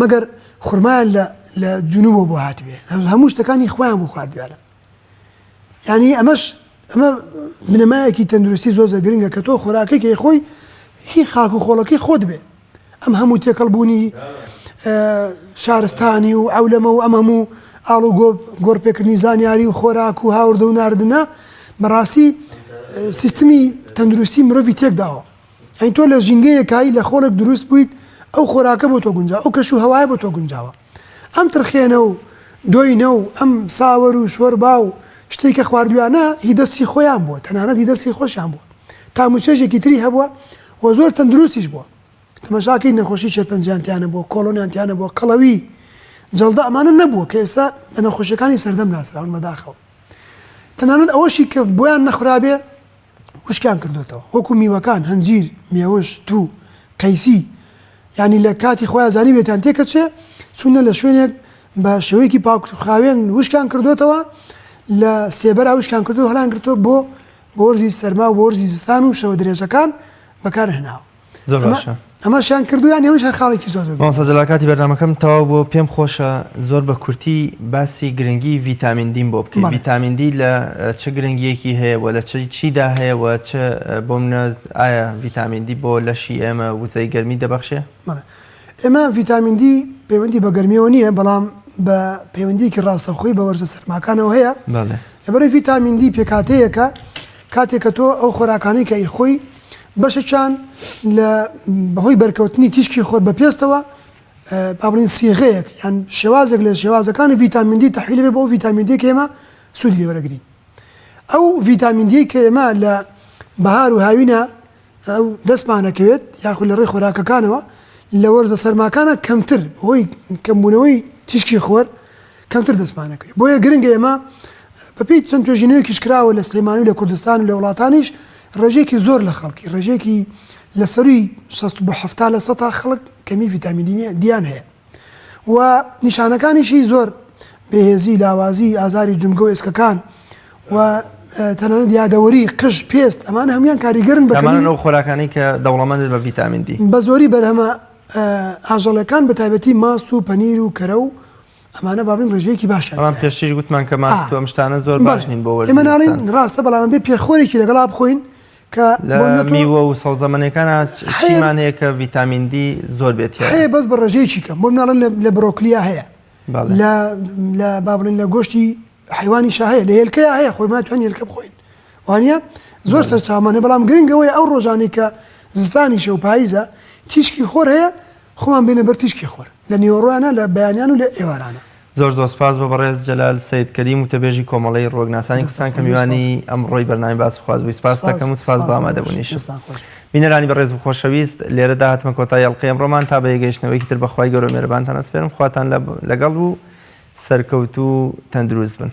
مەگەر خورمایان لە لە جنوبەوە بۆ هاتبێ هەموو شتەکانی خۆیان بۆ خواردویانە. یانی ئەمەش ئەمە بنەمایەکی تەندروستی زۆر زۆر گرنگە کە تۆ خۆراکەی کە خۆی هی خاک و خۆڵەکەی خۆت بێ ئەم هەموو تێکەڵ بوونی شارستانی و عەولەمە و ئەم هەموو ئاڵ و گۆڕپێکردنی زانیاری و خۆراک و هاوردە و ناردنە بەڕاستی سیستمی تەندروستی مرۆڤی تێکداوە. یانی تۆ لە ژینگەیەکای لە خۆڵێک دروست بوویت ئەو خۆراکە بۆ تۆ گونجاوە ئەو کەش و هەوایە بۆ تۆ گونجاوە ئەم ترخێنە و دۆینە و ئەم ساوەر و شۆربا و شتێک کە خواردویانە هی دەستی خۆیان بووە تەنانەت هی دەستی خۆشیان بووە تام و چێژێکی تری هەبووە و زۆر تەندروستیش بووە تەماشاکەی نەخۆشی شێرپەنجەیان تیانە بووە کۆڵۆنیان تیانە بووە قەڵەوی جەڵدە ئەمانە نەبووە کە ئێستا بە نەخۆشیەکانی سەردەم ناسراون بەداخەوە تەنانەت ئەوەشی کە بۆیان نەخورابێ وشکیان کردۆتەوە وەکو میوەکان هەنجیر، مێوژ، توو، قەیسی یانی لە کاتی خۆیا زانیبێتیان تێکەچێ چوونە لە شوێنێک بە شێوەیەکی پاک خاوێن وشکیان کردۆتەوە لە سێبەرا وشکیان کردو هەڵیان گرتووە بۆ بۆ وەرزی سەرما و بۆ وەرزی زستان و شەوە درێژەکان بەکار هێناوە. زۆر باشە. ئەمەشیان کردو یان ئەمەش هەر خاڵێکی زۆر زۆر مامۆستا جەلال کاتی بەرنامەکەم تەواو بووە پێم خۆشە زۆر بە کورتی باسی گرنگی ڤیتامین دیم بۆ بکەیت ڤیتامین دی لە چ گرنگیەکی هەیە و لە چ چیدا هەیە و چ بۆ منە ئایا ڤیتامین دی بۆ لەشی ئێمە وزەی گەرمی دەبەخشێ؟ ئێمە ڤیتامین دی پەیوەندی بە گەرمیەوە نییە بەڵام بە پەیوەندیکی ڕاستەوخۆی بە وەرزە سەرماکانەوە هەیە لەبەرەی ڤیتامین دی پێکهاتەیەکە کاتێک کە تۆ ئەو خۆراکانەی کە ئەیخۆی بەشێکیان لە بەهۆی بەرکەوتنی تیشکی خۆر بە پێستەوە با بڵێین سیغەیەک یان شێوازێک لە شێوازەکانی ڤیتامین دی تەحویل بێ بۆ ڤیتامین دی کە ئێمە سوودی لێ وەرەگرین ئەو ڤیتامین دی کە ئێمە لە بەهار و هاوینە ئەو دەستمانەکەوێت یاخود لە ڕێی خۆراکەکانەوە لە وەرزە سەرماکانە کەمتر بەهۆی کەمبوونەوەی تیشکی خۆر کەمتر دەستمانەکەوێت بۆیە گرنگە ئێمە بەپێی چەند توێژینەوەیەکیش کراوە لە سلێمانی و لە کوردستان و لە وڵاتانیش ڕێژەیەکی زۆر لە خەڵکی ڕێژەیەکی لە سەروی 60 بۆ 70 لە سەتا خەڵک کەمی ڤیتامین دیان هەیە و نیشانەکانیشی زۆر بێهێزی لاوازی ئازاری جومگە و ئێسکەکان و تەنانەت یادەوەری قژ پێست ئەمانە هەموویان کاریگەرن بە کەمی ئەو خۆراکانەی کە دەوڵەمەندن بە ڤیتامین دی بە زۆری بەرهەمە ئاژەڵەکان بە تایبەتی ماست و پەنیر و کەرە و ئەمانە با بڵێین ڕێژەیەکی باشیان بەڵام تیایە. پێشتریش گوتمان کە ماست و ئەم شتانە زۆر باش نین بۆ وەرزی ئێمە ناڵێین زستان. ڕاستە بەڵام ئەبێ پێخۆرێکی لەگەڵا بخۆین کە لە بۆ نمونە تۆ میوە و سەوزەمەنیەکانا هەیە چیمان هەیە کە ڤیتامین دی زۆر بێت تیایا؟ هەیە بەس بە ڕێژەیەکی کەم بۆ نمونە ئەڵێن لە لە برۆکلیا هەیە بەڵێ. لە لە با بڵێین لە گۆشتی حەیوانیشا هەیە لە هێلکەیا هەیە خۆی ما توانین هێلکە بخۆین وانە زۆر سەرچاومان هەیە بەڵام گرنگ ئەوەیە ئەو ڕۆژانەی کە زستانیشە و پاییزە تیشکی خۆر هەیە خۆمان بێنە بەر تیشکی خۆر لە نیوەڕۆیانە لە بەیانیان و لە ئێوارانە. زۆر زۆر سپاس بۆ بەڕێز جەلال سەید کەریم وتەبێژی کۆمەڵەی ڕوەکناسانی کوردستان کە میوانی ئەمڕۆی بەرنامەی باس و خواست بووی سپاست دەکەم و سپاس بۆ ئامادەبوونیشت. بینەرانی بەڕێز و خۆشەویست لێرەدا هاتمە کۆتایی ئەڵقەی ئەمڕۆمان تا بە یەکگەیشتنەوەیەکی تر بە خوای گەورە و مێرەبانتان ئەسپێرم خواتان لەگەڵ و سەرکەوتوو و تەندروست بن.